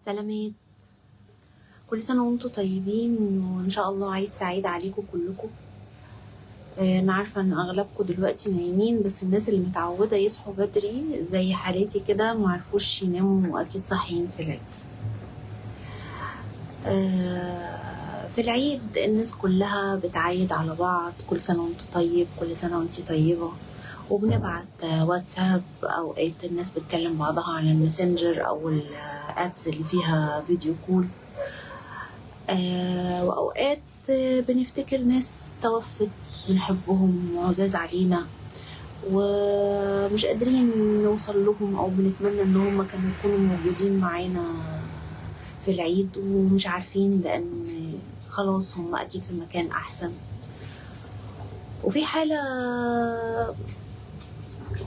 سلامات. كل سنة وانتم طيبين، وان شاء الله عيد سعيد عليكم كلكم. انا عارفة ان اغلبكم دلوقتي نايمين، بس الناس اللي متعودة يصحوا بدري زي حالاتي كده معرفوش يناموا واكيد صاحيين في العيد. في العيد الناس كلها بتعايد على بعض، كل سنة وانتم طيب، كل سنة وانتي طيبة، وبنبعت واتساب. اوقات الناس بتكلم بعضها على الماسنجر او ال apps اللي فيها video call. واوقات بنفتكر ناس توفت بنحبهم وعزاز علينا ومش قادرين نوصل لهم، او بنتمنى ان هم كانوا يكونوا موجودين معانا في العيد ومش عارفين، لان خلاص هم اكيد في مكان احسن. وفي حالة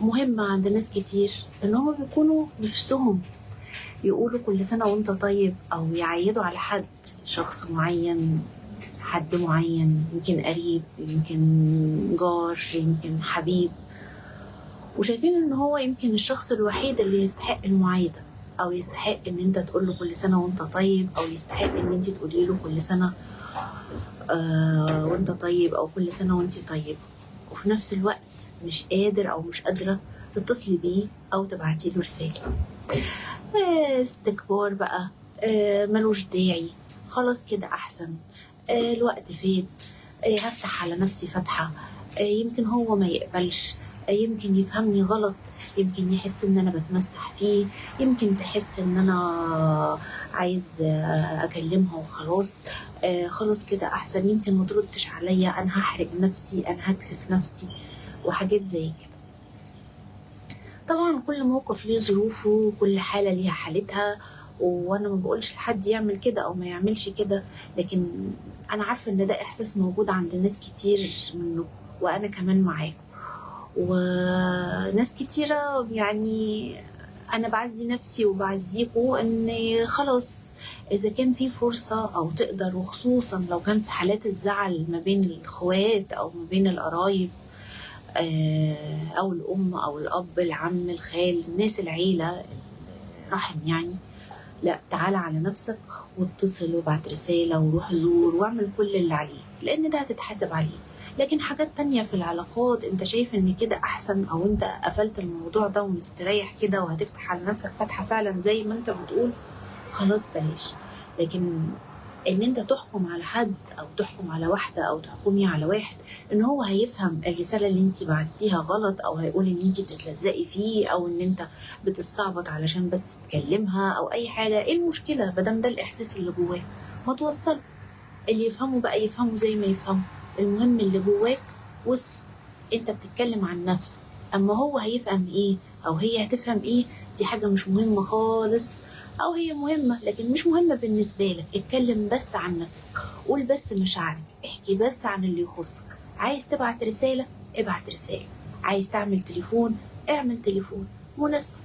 مهمة عند ناس كتير ان هم بيكونوا نفسهم يقولوا كل سنة وانت طيب، او يعيدوا على حد، شخص معين، حد معين، يمكن قريب، يمكن جار، يمكن حبيب، وشايفين ان هو يمكن الشخص الوحيد اللي يستحق المعايدة، او يستحق ان انت تقول له كل سنة وانت طيب، او يستحق ان انت تقولي له كل سنة وانت طيب، او كل سنة وانت طيبة. وفي نفس الوقت مش قادر او مش قادرة تتصلي بيه او تبعتي له رسالة. استكبار بقى، ملوش داعي، خلاص كده احسن، الوقت فات، هفتح على نفسي فتحة، يمكن هو ما يقبلش، يمكن يفهمني غلط، يمكن يحس ان انا بتمسح فيه، يمكن تحس ان انا عايز اكلمها وخلاص، خلاص كده احسن، يمكن ما تردش عليا، انا هحرج نفسي، انا هكسف نفسي، وحاجات زي كده. طبعا كل موقف ليه ظروفه، كل حالة ليها حالتها، وانا ما بقولش لحد يعمل كده او ما يعملش كده، لكن انا عارفة ان ده احساس موجود عند ناس كتير منكم، وانا كمان معاكم، وناس كتيرة. يعني انا بعزي نفسي وبعزيكم ان خلاص اذا كان في فرصة او تقدر، وخصوصا لو كان في حالات الزعل ما بين الاخوات او ما بين القرايب، او الام او الاب، العم، الخال، الناس، العيلة، الرحم، يعني لا، تعال على نفسك واتصل وابعت رسالة وروح زور واعمل كل اللي عليك، لان ده هتتحاسب عليه. لكن حاجات تانية في العلاقات انت شايف ان كده احسن، او انت قفلت الموضوع ده ومستريح كده وهتفتح على نفسك فتحة فعلا زي ما انت بتقول، خلاص بلاش. لكن ان انت تحكم على حد او تحكم على واحدة او تحكمي على واحد ان هو هيفهم الرسالة اللي انت بعتيها غلط، او هيقول ان انت بتتلزقي فيه، او ان انت بتستعبط علشان بس تكلمها او اي حاجة، ايه المشكلة؟ مادام ده الاحساس اللي جواك ما توصله، اللي يفهمه بقى يفهمه زي ما يفهمه، المهم اللي جواك وصل. انت بتتكلم عن نفسك، اما هو هيفهم ايه او هي هتفهم ايه دي حاجة مش مهمة خالص، او هي مهمة لكن مش مهمة بالنسبة لك. اتكلم بس عن نفسك، قول بس مشاعرك، احكي بس عن اللي يخصك. عايز تبعت رسالة ابعت رسالة، عايز تعمل تليفون اعمل تليفون. مناسبة.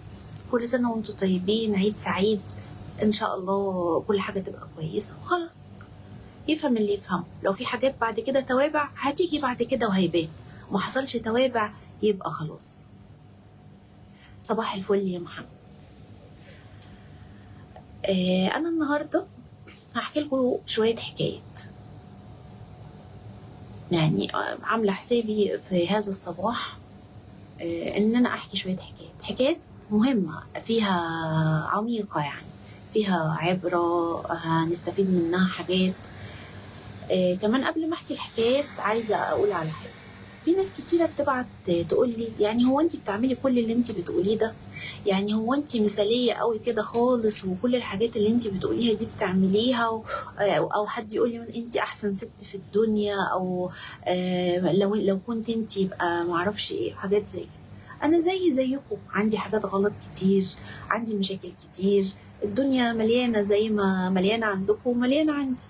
كل سنة وانتم طيبين، عيد سعيد ان شاء الله، كل حاجة تبقى كويسة وخلاص. يفهم اللي يفهمه، لو في حاجات بعد كده توابع هتيجي بعد كده وهيبان، ما حصلش توابع يبقى خلاص. صباح الفل يا محمد. أنا النهاردة هحكي لكم شوية حكايات، يعني عاملة حسابي في هذا الصباح إن أنا أحكي شوية حكايات، حكايات مهمة فيها عميقة، يعني فيها عبرة هنستفيد منها حاجات. كمان قبل ما أحكي الحكايات عايزة أقول على حاجة. في ناس كتيرة بتبعت تقول لي يعني هو انت بتعملي كل اللي انت بتقوليه ده؟ يعني هو انت مثالية قوي كده خالص وكل الحاجات اللي انت بتقوليها دي بتعمليها؟ او حد يقول لي مثلا انت احسن ست في الدنيا، او لو كنت انت يبقى معرفش ايه، حاجات زي كده. انا زي زيكم، عندي حاجات غلط كتير، عندي مشاكل كتير، الدنيا مليانة زي ما مليانة عندكم ومليانة عندي.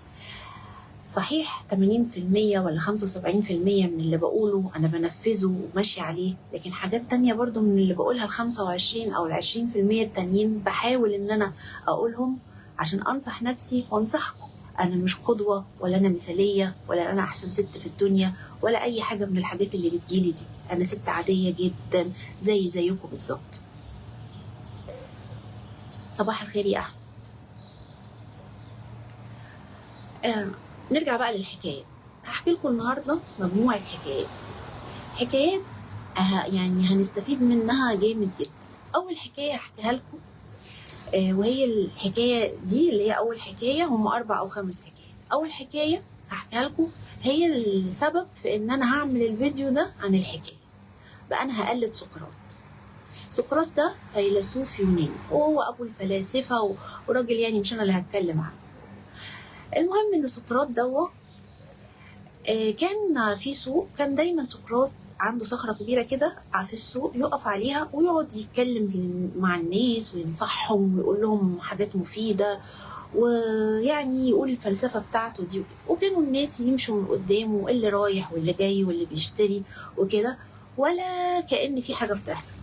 صحيح 80% ولا 75% من اللي بقوله أنا بنفذه وماشي عليه، لكن حاجات تانية برضو من اللي بقولها 25 أو 20% التانيين بحاول إن أنا أقولهم عشان أنصح نفسي وأنصحكم. أنا مش قدوة، ولا أنا مثالية، ولا أنا أحسن ست في الدنيا، ولا أي حاجة من الحاجات اللي بتجيلي دي. أنا ست عادية جدا زي زيكم بالظبط. صباح الخير يا أحمد. نرجع بقى للحكايات. هحكي لكم النهارده مجموعة حكايات، حكايات يعني هنستفيد منها جامد جدا. اول حكاية هحكيها لكم وهي الحكاية دي اللي هي اول حكاية، هم 4 أو 5 حكايات. اول حكاية هحكيها لكم هي السبب في ان انا هعمل الفيديو ده عن الحكاية. بقى انا هقلد سقراط. سقراط ده فيلسوف يوناني، وهو ابو الفلاسفة وراجل يعني مش انا اللي هتكلم عنه. المهم ان سقراط دوت كان في سوق، كان دايما سقراط عنده صخرة كبيرة كده في السوق يقف عليها ويقعد يتكلم مع الناس وينصحهم ويقول لهم حاجات مفيدة، ويعني يقول الفلسفة بتاعته دي وكده. وكانوا الناس يمشوا من قدامه، اللي رايح واللي جاي واللي بيشتري وكده، ولا كأن في حاجة بتحصل،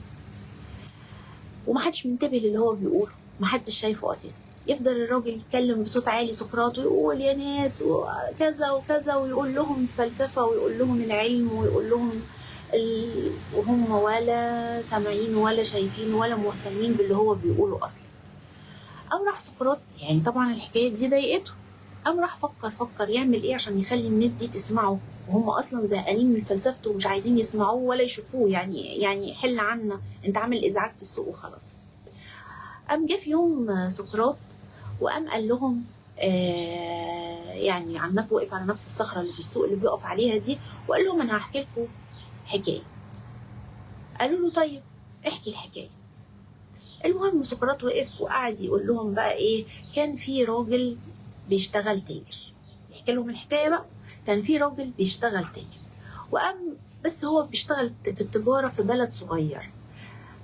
ومحدش منتبه للي هو بيقوله، محدش شايفه أساسا. يفضل الراجل يتكلم بصوت عالي سقراط ويقول يا ناس وكذا وكذا، ويقول لهم الفلسفة ويقول لهم العلم ويقول لهم وهم ولا سامعين ولا شايفين ولا مهتمين باللي هو بيقوله أصلا. قام راح سقراط، يعني طبعا الحكاية دي ضايقته، قام راح فكر يعمل ايه عشان يخلي الناس دي تسمعه، وهم اصلا زهقانين من فلسفته ومش عايزين يسمعوه ولا يشوفوه، يعني حل عنا، انت عامل ازعاج في السوق وخلاص. قام جه في يوم سقراط وقام قال لهم يعني عن وقف على نفس الصخرة اللي في السوق اللي بيقف عليها دي، وقال لهم انا هحكي لكم حكاية. قالوا له طيب احكي الحكاية. المهم سقراط وقف وقعد يقول لهم بقى ايه، كان في راجل بيشتغل تاجر. يحكي لهم الحكاية بقى. كان في راجل بيشتغل تاجر، وقام بس هو بيشتغل في التجارة في بلد صغير،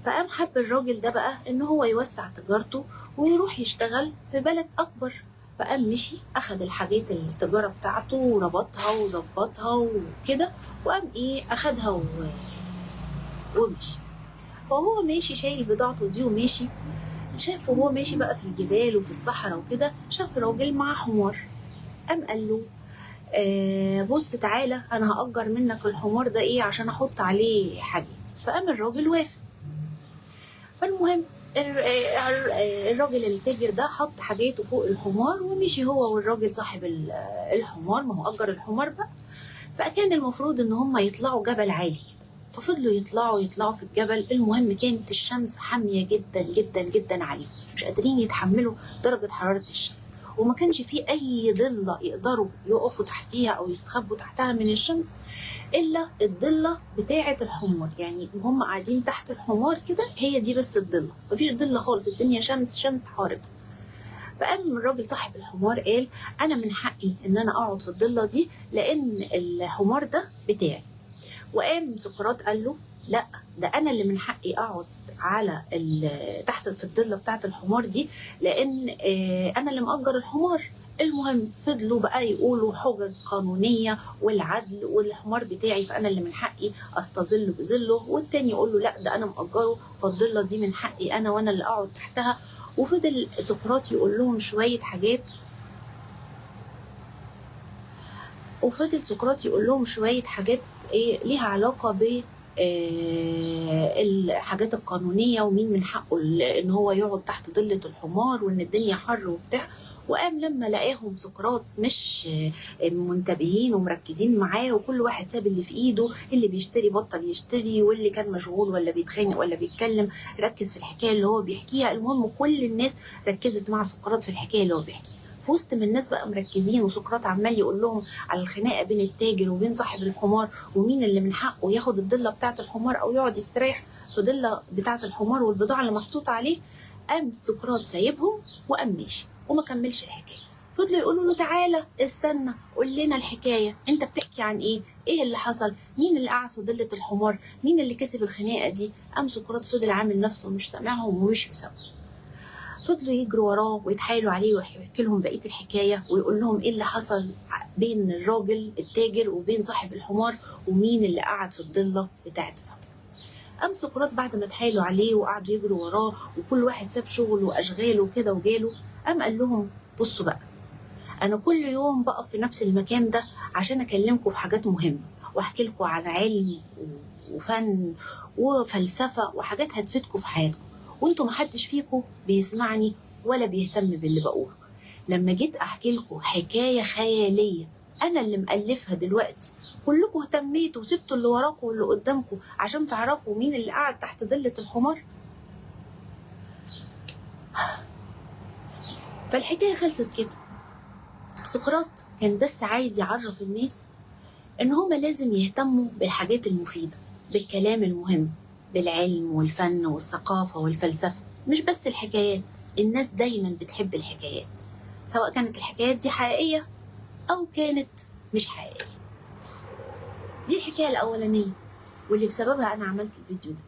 فقام حب الراجل ده بقى ان هو يوسع تجارته ويروح يشتغل في بلد اكبر. فقام مشي اخد الحاجات التجارة بتاعته وربطها وظبطها وكده، وقام ايه اخدها ومشي. فهو ماشي شايل بضاعته دي وماشي، شاف وهو ماشي بقى في الجبال وفي الصحراء وكده، شاف راجل معاه حمار. قام قال له بص تعالى انا هأجر منك الحمار ده ايه عشان احط عليه حاجات. فقام الراجل وافق. فالمهم الراجل التاجر ده حط حاجاته فوق الحمار ومشي هو والراجل صاحب الحمار، ما هو أجر الحمار بقى. فكان المفروض ان هم يطلعوا جبل عالي، ففضلوا يطلعوا في الجبل. المهم كانت الشمس حامية جدا جدا جدا عليهم، مش قادرين يتحملوا درجة حرارة الشمس، وما كانش فيه أي ضلة يقدروا يقفوا تحتيها أو يستخبوا تحتها من الشمس إلا الضلة بتاعة الحمار. يعني هم قاعدين تحت الحمار كده، هي دي بس الضلة، مفيش ضلة خالص، الدنيا شمس شمس حارقة. فقام الراجل صاحب الحمار قال أنا من حقي إن أنا أقعد في الضلة دي لأن الحمار ده بتاعي. وقام سقراط قال له لا، ده انا اللي من حقي اقعد على تحت في الضله بتاعه الحمار دي لان انا اللي مأجر الحمار. المهم فضلوا بقى يقولوا حجج قانونية والعدل والحمار بتاعي فانا اللي من حقي استظل بظله، والتاني يقول له لا ده انا مأجره فالضله دي من حقي انا وانا اللي اقعد تحتها. وفضل سقراط يقول لهم شوية حاجات، وفضل سقراط يقول لهم شوية حاجات ايه ليها علاقة ب الحاجات القانونية ومين من حقه ان هو يقعد تحت ظله الحمار وان الدنيا حر وبتاع. وقام لما لقاهم سقراط مش منتبهين ومركزين معاه، وكل واحد ساب اللي في ايده، اللي بيشتري بطل يشتري، واللي كان مشغول ولا بيتخانق ولا بيتكلم ركز في الحكاية اللي هو بيحكيها. المهم كل الناس ركزت مع سقراط في الحكاية اللي هو بيحكيها. في وسط من الناس بقى مركزين وسقراط عمال يقول لهم على الخناقة بين التاجر وبين صاحب الحمار ومين اللي من حقه ياخد الضله بتاعه الحمار او يقعد يستريح في ضله بتاعه الحمار والبضاعه اللي محطوطة عليه. قام سقراط سايبهم وقام ماشي وما كملش الحكاية. فضلوا يقولوا له تعالى استنى قول لنا الحكاية، انت بتحكي عن ايه؟ ايه اللي حصل؟ مين اللي قعد في ضله الحمار؟ مين اللي كسب الخناقة دي؟ قام سقراط فضل عامل نفسه مش سامعهم ومشي وسابهم. فضلوا يجروا وراه ويتحايلوا عليه ويحكي لهم بقية الحكاية ويقول لهم ايه اللي حصل بين الراجل التاجر وبين صاحب الحمار ومين اللي قعد في الضله بتاعه الحمار. قام سقراط بعد ما اتحايلوا عليه وقعدوا يجروا وراه وكل واحد ساب شغله واشغاله وكده وجاله، قام قال لهم بصوا بقى، انا كل يوم بقف في نفس المكان ده عشان اكلمكم في حاجات مهمة واحكي لكم عن علم وفن وفلسفة وحاجات هتفيدكم في حياتكم، وانتوا محدش فيكم بيسمعني ولا بيهتم باللي بقوله. لما جيت احكي لكم حكاية خيالية انا اللي مألفها دلوقتي، كلكم اهتميتوا وسبتوا اللي وراكم واللي قدامكم عشان تعرفوا مين اللي قعد تحت ضلة الحمار. فالحكاية خلصت كده. سقراط كان بس عايز يعرف الناس ان هما لازم يهتموا بالحاجات المفيدة، بالكلام المهم، بالعلم والفن والثقافة والفلسفة، مش بس الحكايات. الناس دايما بتحب الحكايات، سواء كانت الحكايات دي حقيقية أو كانت مش حقيقية. دي الحكاية الأولانية واللي بسببها أنا عملت الفيديو ده.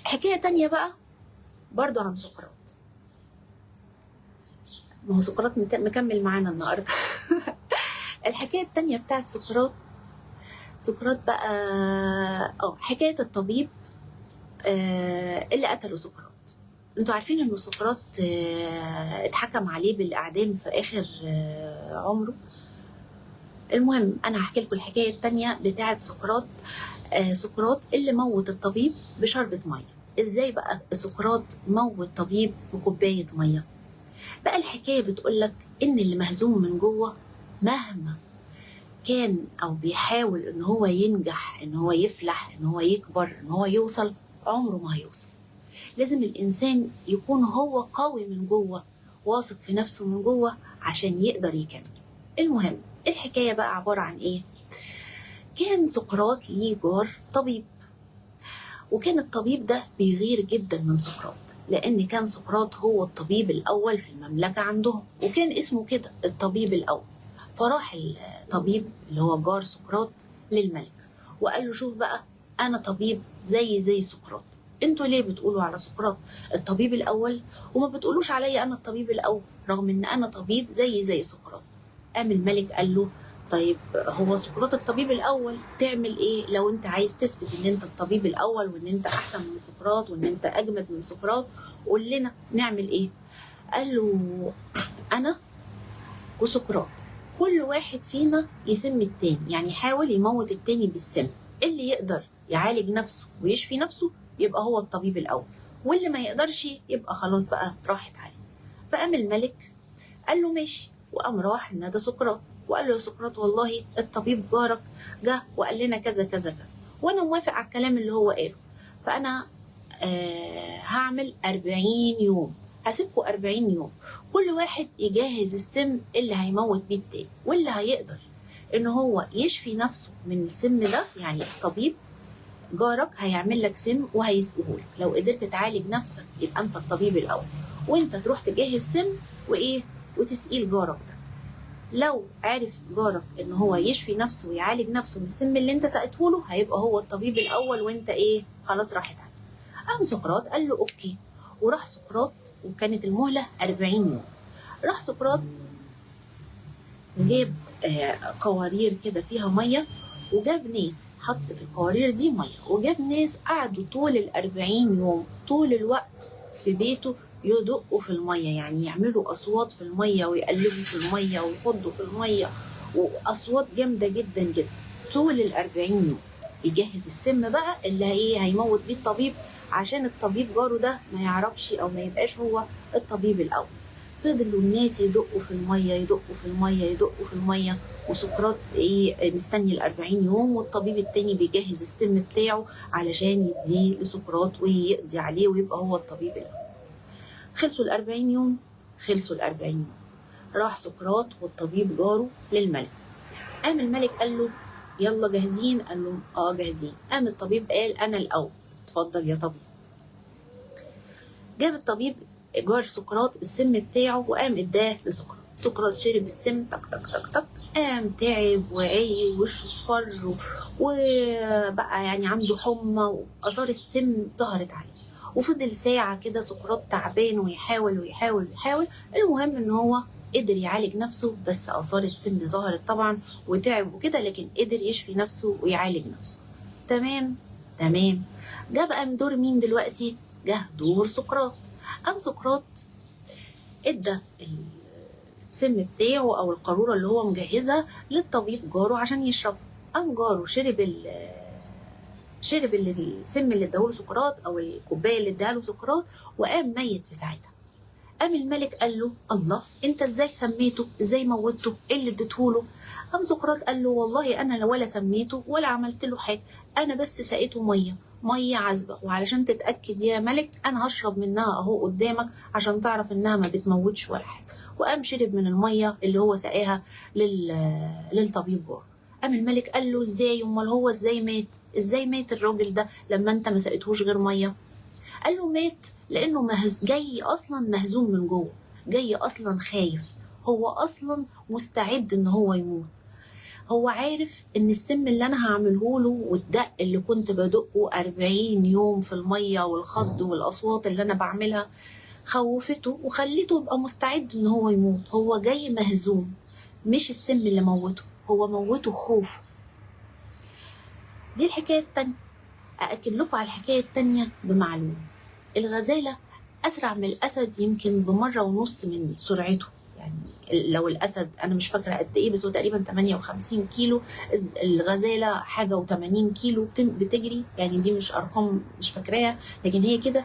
حكاية تانية بقى برضو عن سقراط. ما هو سقراط مكمل معانا النهاردة. الحكاية التانية بتاعت سقراط، سقراط بقى حكاية الطبيب اللي قتله سقراط. انتوا عارفين انه سقراط اتحكم عليه بالاعدام في اخر عمره. المهم انا هحكي لكم الحكاية التانية بتاعت سقراط. سقراط اللي موت الطبيب بشربة مية. ازاي بقى سقراط موت طبيب بكوبايه مية؟ بقى الحكاية بتقولك ان اللي مهزوم من جوه مهما كان او بيحاول ان هو ينجح، ان هو يفلح، ان هو يكبر، ان هو يوصل، عمره ما هيوصل. لازم الانسان يكون هو قوي من جوه، واثق في نفسه من جوه عشان يقدر يكمل. المهم الحكاية بقى عبارة عن ايه؟ كان سقراط ليه جار طبيب، وكان الطبيب ده بيغير جدا من سقراط، لان كان سقراط هو الطبيب الاول في المملكة عندهم، وكان اسمه كده الطبيب الاول. فراح الطبيب اللي هو جار سقراط للملك وقال له شوف بقى، انا طبيب زي سقراط، انتوا ليه بتقولوا على سقراط الطبيب الاول وما بتقولوش عليا انا الطبيب الاول، رغم ان انا طبيب زي سقراط؟ قام الملك قال له طيب هو سقراط الطبيب الاول، تعمل ايه لو انت عايز تثبت ان انت الطبيب الاول وان انت احسن من سقراط وان انت اجمد من سقراط؟ قول لنا نعمل ايه. قال له انا وسقراط كل واحد فينا يسم التاني، يعني يحاول يموت التاني بالسم. اللي يقدر يعالج نفسه ويشفي نفسه يبقى هو الطبيب الاول، واللي ما يقدرش يبقى خلاص بقى راحت عليه. فقام الملك قال له ماشي، وقام راح نادى سقراط وقال له يا سقراط والله الطبيب جارك جه وقال لنا كذا كذا كذا، وانا موافق على الكلام اللي هو قاله، فانا هعمل 40 يوم، هسيبكم 40 يوم كل واحد يجهز السم اللي هيموت بيه التاني، واللي هيقدر ان هو يشفي نفسه من السم ده، يعني الطبيب جارك هيعمل لك سم وهيسقيهولك، لو قدرت تعالج نفسك يبقى انت الطبيب الاول، وانت تروح تجهز سم وايه وتسقيه لجارك ده. لو عرف جارك ان هو يشفي نفسه ويعالج نفسه من السم اللي انت سقيته له هيبقى هو الطبيب الاول، وانت ايه خلاص راحت عليه. قام سقراط قال له okay، وراح سقراط، وكانت المهلة 40 يوم. راح سقراط جاب قوارير كده فيها مية، وجاب ناس حط في القوارير دي مية، وجاب ناس قعدوا طول ال40 يوم طول الوقت في بيته يدقوا في المية، يعني يعملوا اصوات في المية ويقلبوا في المية ويخضوا في المية، واصوات جامدة جدا جدا طول ال40 يوم. يجهز السم بقى اللي هي هيموت بيه الطبيب، عشان الطبيب جاره ده ما يعرفش او ما يبقاش هو الطبيب الاول. فضلوا الناس يدقوا في المية يدقوا في المية يدقوا في المية، وسقراط ايه مستني ال40 يوم، والطبيب التاني بيجهز السم بتاعه علشان يديه لسقراط ويقضي عليه ويبقى هو الطبيب الاول. خلصوا ال40 يوم، خلصوا ال40 يوم. راح سقراط والطبيب جاره للملك. قام الملك قال له يلا جاهزين؟ قال له اه جاهزين. قام الطبيب قال انا الاول، اتفضل يا طبيب. جاب الطبيب جار سقراط السم بتاعه وقام اداه لسقراط. سقراط شرب السم تك تك تك تك، قام تعب وعي ووشه اصفر وبقى يعني عنده حمى، واثار السم ظهرت عليه. وفضل ساعة كده سقراط تعبان ويحاول ويحاول ويحاول. المهم ان هو قدر يعالج نفسه، بس اثار السم ظهرت طبعا وتعب وكده، لكن قدر يشفي نفسه ويعالج نفسه. تمام تمام. جه بقى من دور مين دلوقتي؟ جه دور سقراط. قام سقراط ادى السم بتاعه او القاروره اللي هو مجهزها للطبيب جاره عشان يشربه. قام جاره شرب السم اللي اداهوله سقراط او الكوباية اللي اداها له سقراط، وقام ميت في ساعتها. قام الملك قال له الله، انت ازاي سميته؟ ازاي موته؟ ايه اللي اديتهوله؟ قام سقراط قال له والله انا ولا سميته ولا عملت له حاجة، انا بس سقيته مية عذبه، وعلشان تتاكد يا ملك انا هشرب منها اهو قدامك عشان تعرف انها ما بتموتش ولا حاجة. وقام شرب من المية اللي هو سقاها للطبيب جاره. قام الملك قال له ازاي؟ امال هو ازاي مات؟ ازاي مات الراجل ده لما انت ما سقيتهوش غير مية؟ قال له مات لانه جاي اصلا مهزوم من جوه، جاي اصلا خايف، هو اصلا مستعد ان هو يموت، هو عارف ان السم اللي انا هعمله له والدق اللي كنت بدقة 40 يوم في المية والخض والاصوات اللي انا بعملها خوفته وخليته يبقى مستعد ان هو يموت. هو جاي مهزوم، مش السم اللي موته، هو موته خوفه. دي الحكاية التانية. أأكد لكم على الحكاية التانية بمعلومة. الغزالة أسرع من الأسد يمكن ب1.5 مرة من سرعته، يعني لو الأسد أنا مش فاكرة قد إيه، بس هو تقريبا 58 كيلو، الغزالة حاجة و80 كيلو بتجري، يعني دي مش أرقام مش فاكراها لكن هي كده.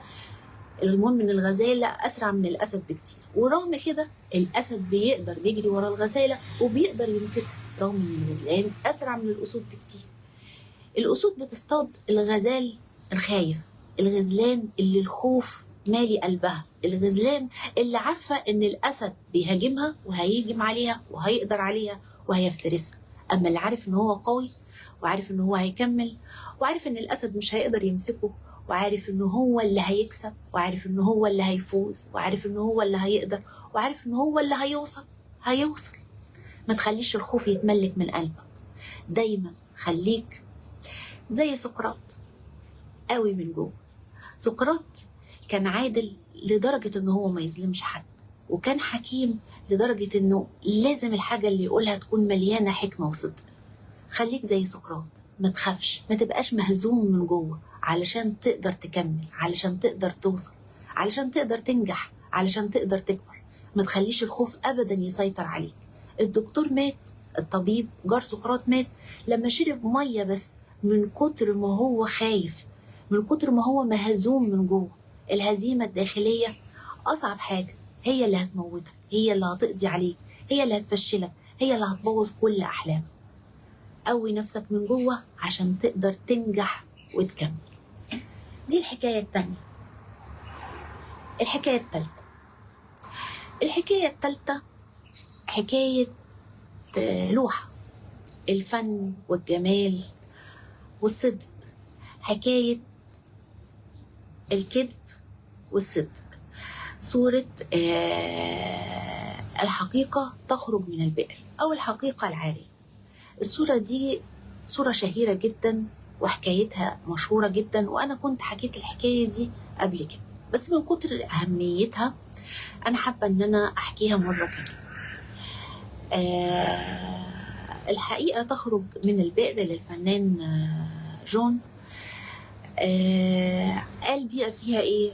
المهم إن الغزالة أسرع من الأسد بكتير، ورغم كده الأسد بيقدر بيجري ورا الغزالة وبيقدر يمسكها، رغم إن الغزلان أسرع من الأسود بكتير. الأسود بتصطاد الغزال الخايف، الغزلان اللي الخوف مالي قلبها، الغزلان اللي عارفة إن الأسد بيهاجمها وهيهجم عليها وهيقدر عليها وهيفترسها. أما اللي عارف إن هو قوي وعارف إن هو هيكمل وعارف إن الأسد مش هيقدر يمسكه وعارف إن هو اللي هيكسب وعارف إن هو اللي هيفوز وعارف إن هو اللي هيقدر وعارف إن هو اللي هيوصل، هيوصل. ما تخليش الخوف يتملك من قلبك، دايما خليك زي سقراط، قوي من جوه. سقراط كان عادل لدرجة إن هو ما يظلمش حد، وكان حكيم لدرجة إنه لازم الحاجة اللي يقولها تكون مليانة حكمة وصدق. خليك زي سقراط، ما تخافش، ما تبقاش مهزوم من جوه، علشان تقدر تكمل، علشان تقدر توصل، علشان تقدر تنجح، علشان تقدر تكبر. ما تخليش الخوف أبدا يسيطر عليك. الدكتور مات، الطبيب جار سقراط مات لما شرب مية بس، من كتر ما هو خايف، من كتر ما هو مهزوم من جوه. الهزيمة الداخلية أصعب حاجة، هي اللي هتموتك، هي اللي هتقضي عليك، هي اللي هتفشلك، هي اللي هتبوظ كل أحلامك. قوي نفسك من جوه عشان تقدر تنجح وتكمل. دي الحكاية التانية. الحكاية التالتة، الحكاية التالتة حكاية لوحة الفن والجمال والصدق، حكاية الكذب والصدق. صورة الحقيقة تخرج من البئر أو الحقيقة العارية. الصورة دي صورة شهيرة جدا وحكايتها مشهورة جدا، وأنا كنت حكيت الحكاية دي قبل كده، بس من كتر أهميتها أنا حابة إن أنا أحكيها مرة كمان. الحقيقة تخرج من البئر للفنان جون. قال بيئة فيها إيه؟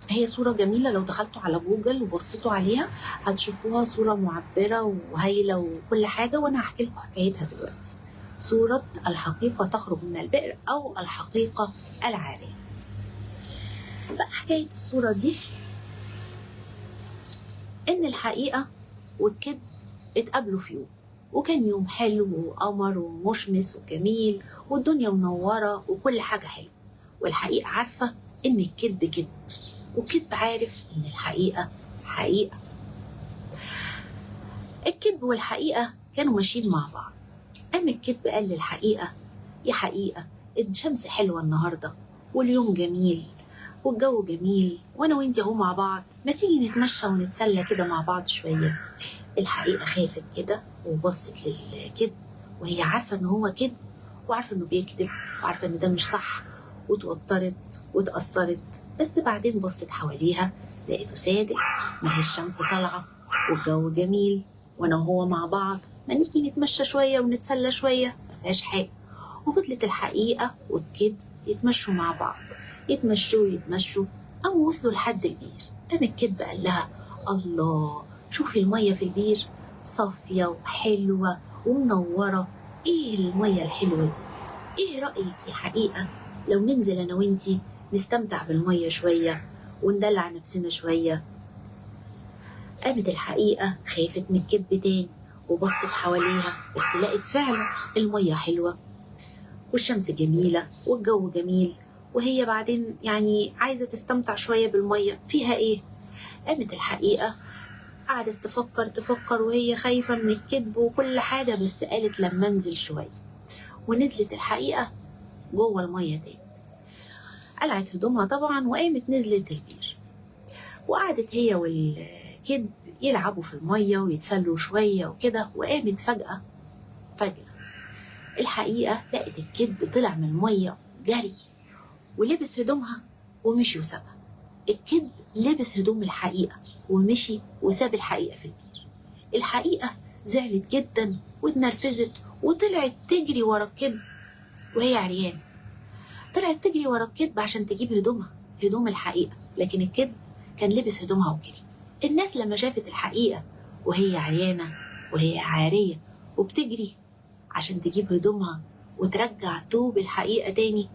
هي صورة جميلة، لو دخلتوا على جوجل وبصيتوا عليها هتشوفوها صورة معبرة وهايلة وكل حاجة، وأنا هحكي لكم حكايتها دلوقتي. صورة الحقيقة تخرج من البئر أو الحقيقة العارية. بقى حكاية الصورة دي إن الحقيقة والكذب اتقابلوا في يوم، وكان يوم حلو وقمر ومشمس وجميل والدنيا منورة وكل حاجة حلوة، والحقيقة عارفة إن الكذب كذب، والكذب عارف إن الحقيقة حقيقة. الكذب والحقيقة كانوا ماشيين مع بعض. قام الكذب قال للحقيقة: يا حقيقة، الشمس حلوة النهاردة واليوم جميل والجو جميل، وأنا وإنتي أهو مع بعض، ما تيجي نتمشى ونتسلى كده مع بعض شوية. الحقيقة خافت كده وبصت للكذب، وهي عارفة إن هو كذب وعارفة إنه بيكذب وعارفة إن ده مش صح، وتوترت وتأثرت، بس بعدين بصت حواليها لقيته صادق، ما هي الشمس طالعة والجو جميل وأنا وهو مع بعض، ما نيجي نتمشى شوية ونتسلى شوية، ما فيهاش حاجة. وفضلت الحقيقة والكذب يتمشوا مع بعض، يتمشوا يتمشوا، أو وصلوا لحد البير. قام الكذب قال لها: الله، شوفي المية في البير صافية وحلوة ومنورة، إيه المية الحلوة دي؟ إيه رأيك يا حقيقة لو ننزل أنا وإنتي نستمتع بالمية شوية وندلع نفسنا شوية؟ قامت الحقيقة خافت من الكذب تاني وبصت حواليها، بس لقت فعلا المية حلوة والشمس جميلة والجو جميل، وهي بعدين يعني عايزة تستمتع شوية بالمية، فيها ايه؟ قامت الحقيقة قعدت تفكر تفكر وهي خايفة من الكذب وكل حاجة، بس قالت لما انزل شوية. ونزلت الحقيقة جوه المية تاني، قلعت هدومها طبعا وقامت نزلت البير، وقعدت هي والكذب يلعبوا في المية ويتسلوا شوية وكده. وقامت فجأة الحقيقة لقت الكذب طلع من المية جري ولبس هدومها ومشي وسابها. الكذب لبس هدوم الحقيقة ومشي وساب الحقيقة في البير. الحقيقة زعلت جدا واتنرفزت وطلعت تجري ورا الكذب وهي عريانة. طلعت تجري ورا الكذب عشان تجيب هدومها، هدوم الحقيقة، لكن الكذب كان لبس هدومها وجري. الناس لما شافت الحقيقة وهي عريانة وهي عارية وبتجري عشان تجيب هدومها وترجع توب الحقيقة تاني،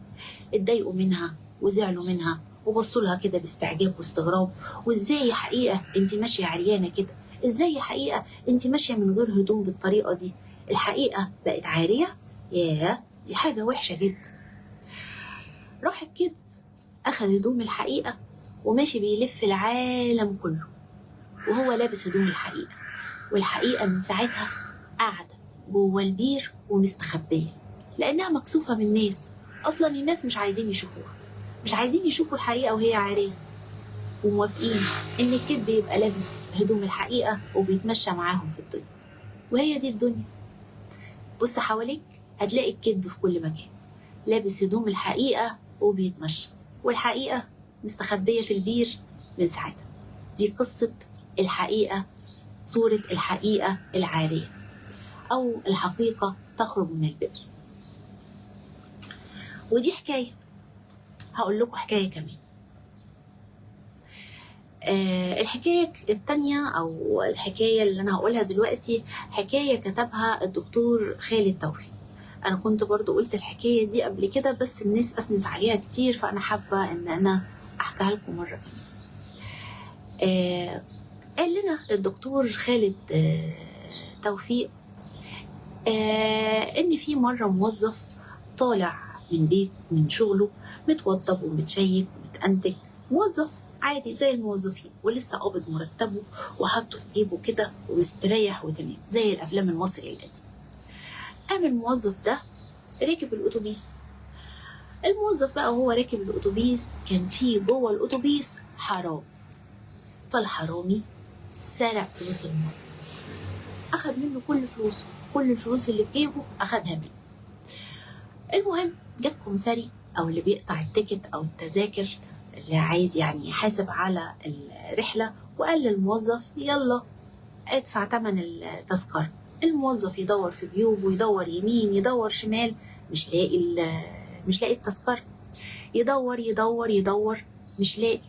اتضايقوا منها وزعلوا منها وبصوا لها كده باستعجاب واستغراب. وازاي يا حقيقة انت ماشية عريانة كده؟ ازاي يا حقيقة انت ماشية من غير هدوم بالطريقة دي؟ الحقيقة بقت عارية؟ ياه، دي حاجة وحشة جدا. راح الكذب أخذ هدوم الحقيقة وماشي بيلف العالم كله وهو لابس هدوم الحقيقة. والحقيقة من ساعتها قاعدة جوه البير ومستخبية لأنها مكسوفة من الناس. أصلا الناس مش عايزين يشوفوها، مش عايزين يشوفوا الحقيقة وهي عارية، وموافقين إن الكذب يبقى لابس هدوم الحقيقة وبيتمشى معاهم في الدنيا. وهي دي الدنيا. بص حواليك هتلاقي الكذب في كل مكان، لابس هدوم الحقيقة وبيتمشى، والحقيقة مستخبية في البير من ساعتها. دي قصة الحقيقة، صورة الحقيقة العارية أو الحقيقة تخرج من البئر. ودي حكاية، هقول لكم حكاية كمان. الحكاية التانية أو الحكاية اللي أنا هقولها دلوقتي حكاية كتبها الدكتور خالد توفيق. أنا كنت برضو قلت الحكاية دي قبل كده بس الناس أثنت عليها كتير، فأنا حابة إن أنا أحكيها لكم مرة كمان. قال لنا الدكتور خالد توفيق إن في مرة موظف طالع من بيت من شغله متوضب ومتشيك ومتأنتج، موظف عادي زي الموظفين ولسه قابض مرتبه وحطه في جيبه كده ومستريح وتمام زي الأفلام المصري القديمة. قام الموظف ده راكب الأتوبيس. الموظف بقى وهو راكب الأتوبيس كان فيه جوه الأتوبيس حرامي، فالحرامي سرق فلوس الموظف، أخد منه كل فلوسه، كل الفلوس اللي في جيبه أخدها منه. المهم جاب كمساري أو اللي بيقطع ال ticket أو التذاكر اللي عايز يعني يحاسب على الرحلة، وقال للموظف يلا ادفع تمن التذكرة. الموظف يدور في جيوبه، يدور يمين يدور شمال، مش لاقي التذكرة، يدور يدور يدور مش لاقي.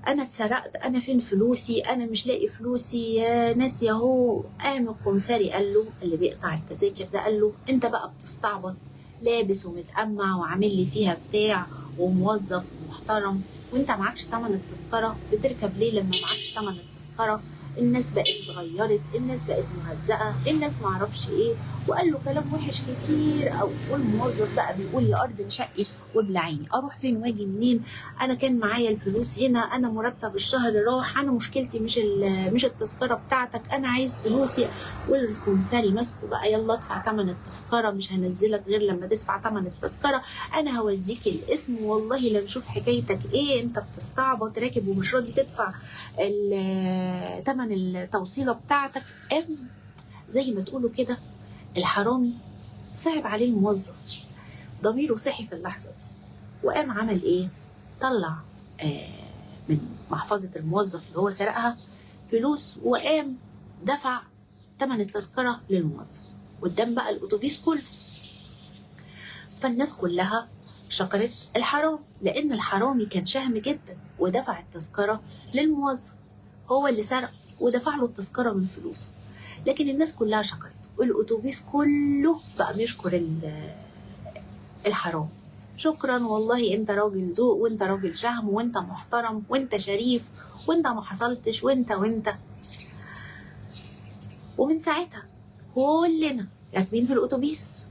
انا اتسرقت، انا فين فلوسي، انا مش لاقي فلوسي يا ناس يا هو. قام الكمساري قال له اللي بيقطع التذاكر ده، قال له انت بقى بتستعبط، لابس ومتأمع وعامل لي فيها بتاع وموظف ومحترم، وانت معكش تمن التذكرة، بتركب ليه لما معكش تمن التذكرة؟ الناس بقت اتغيرت، الناس بقت مهزقة، الناس معرفش ايه، وقال له كلام وحش كتير. او والموظف بقى بيقول يا ارض انشقي وابلعيني، اروح فين واجي منين، انا كان معايا الفلوس هنا، انا مرتب الشهر راح، انا مشكلتي مش التذكرة بتاعتك، انا عايز فلوسي. والكمساري ماسكه بقى يلا ادفع تمن التذكرة، مش هنزلك غير لما تدفع تمن التذكرة، انا هوديك الاسم والله لا نشوف حكايتك ايه، انت بتستعبط راكب ومش راضي تدفع تمن التوصيله بتاعتك. قام زي ما تقولوا كده الحرامي صعب عليه الموظف، ضميره صحي في اللحظة دي، وقام عمل ايه؟ طلع من محفظة الموظف اللي هو سرقها فلوس، وقام دفع تمن التذكرة للموظف قدام بقى الاتوبيس كله. فالناس كلها شكرت الحرامي لان الحرامي كان شهم جدا ودفع التذكرة للموظف، هو اللي سرق ودفع له التذكرة من فلوسه، لكن الناس كلها شكرته والاتوبيس كله بقى بيشكر الحرامي. شكرا والله انت راجل ذوق، وانت راجل شهم، وانت محترم، وانت شريف، وانت ما حصلتش، وانت وانت. ومن ساعتها كلنا راكبين في الاتوبيس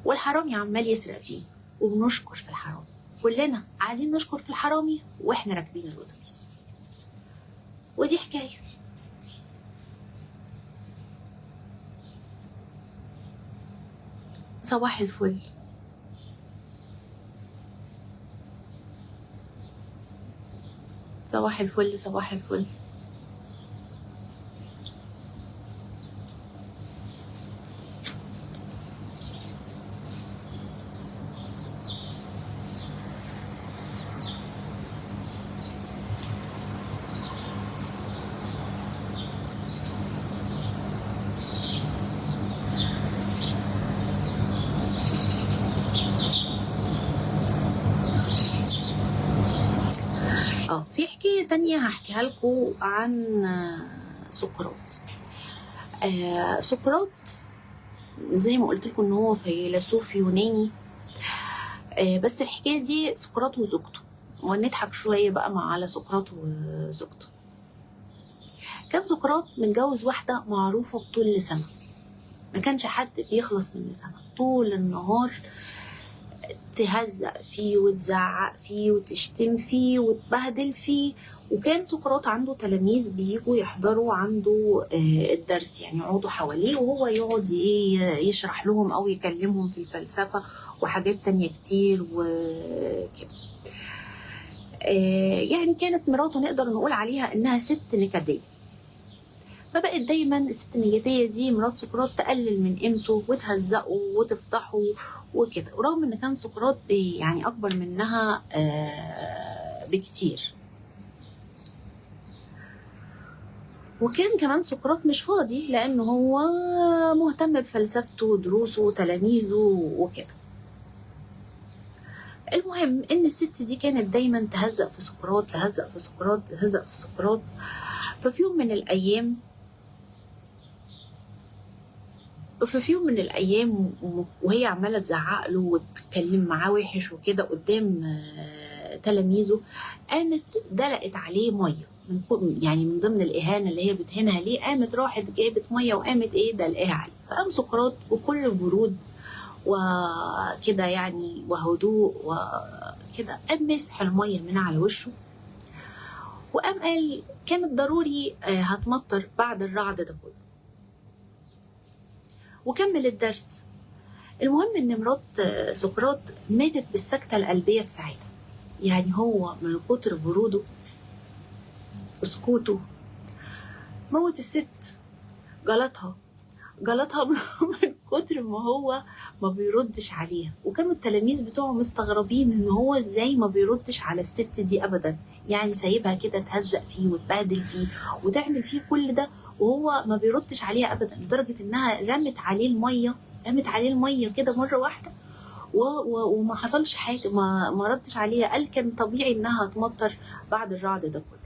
والحرامي عمال يسرق فيه، وبنشكر في الحرامي، كلنا قاعدين نشكر في الحرامي واحنا راكبين الاتوبيس. ودي حكاية. صباح الفل. صباح الفل، صباح الفل. في حكاية تانية هحكيها لكم عن سقراط. سقراط زي ما قلت لكم ان هو فيلسوف يوناني، بس الحكاية دي سقراط وزوجته، ونضحك شوية بقى مع على سقراط وزوجته. كان سقراط متجوز واحدة معروفة بطول لسانها، ما كانش حد بيخلص من لسانها، طول النهار تهزق فيه وتزعق فيه وتشتم فيه وتبهدل فيه. وكان سقراط عنده تلاميذ بيجوا يحضروا عنده الدرس، يعني يقعدوا حواليه وهو يقعد يشرح لهم او يكلمهم في الفلسفة وحاجات تانية كتير وكده. يعني كانت مراته نقدر نقول عليها انها ست نكدية، فبقت دايما الست النكدية دي مرات سقراط تقلل من قيمته وتهزقه وتفضحه وكده، ورغم ان كان سقراط يعني اكبر منها بكتير. وكان كمان سقراط مش فاضي لان هو مهتم بفلسفته ودروسه وتلاميذه وكده. المهم ان الست دي كانت دايما تهزق في سقراط، تهزق في سقراط، تهزق في سقراط. ففي يوم من الايام وهي عماله تزعق له وتتكلم معاه وحش وكده قدام تلاميذه، قامت دلقت عليه مية، يعني من ضمن الاهانة اللي هي بتهينها ليه، قامت راحت جابت مية وقامت ايه دلقاها عليه. فقام سقراط بكل برود وكده يعني وهدوء وكده قام مسح المية من على وشه، وقام قال كانت ضروري هتمطر بعد الرعد ده كله، وكمل الدرس. المهم ان مرات سقراط ماتت بالسكتة القلبية في ساعتها، يعني هو من كتر برودة وسكوته موت الست، جلطها من كتر ما هو ما بيردش عليها. وكانوا التلاميذ بتوعه مستغربين ان هو ازاي ما بيردش على الست دي ابدا، يعني سايبها كده تهزق فيه وتبهدل فيه وتعمل فيه كل ده وهو ما بيردش عليها ابدا، لدرجة انها رمت عليه المية، رمت عليه المية كده مرة واحدة وما حصلش حاجة، ما ردش عليها، قال كان طبيعي انها تمطر بعد الرعد ده كله.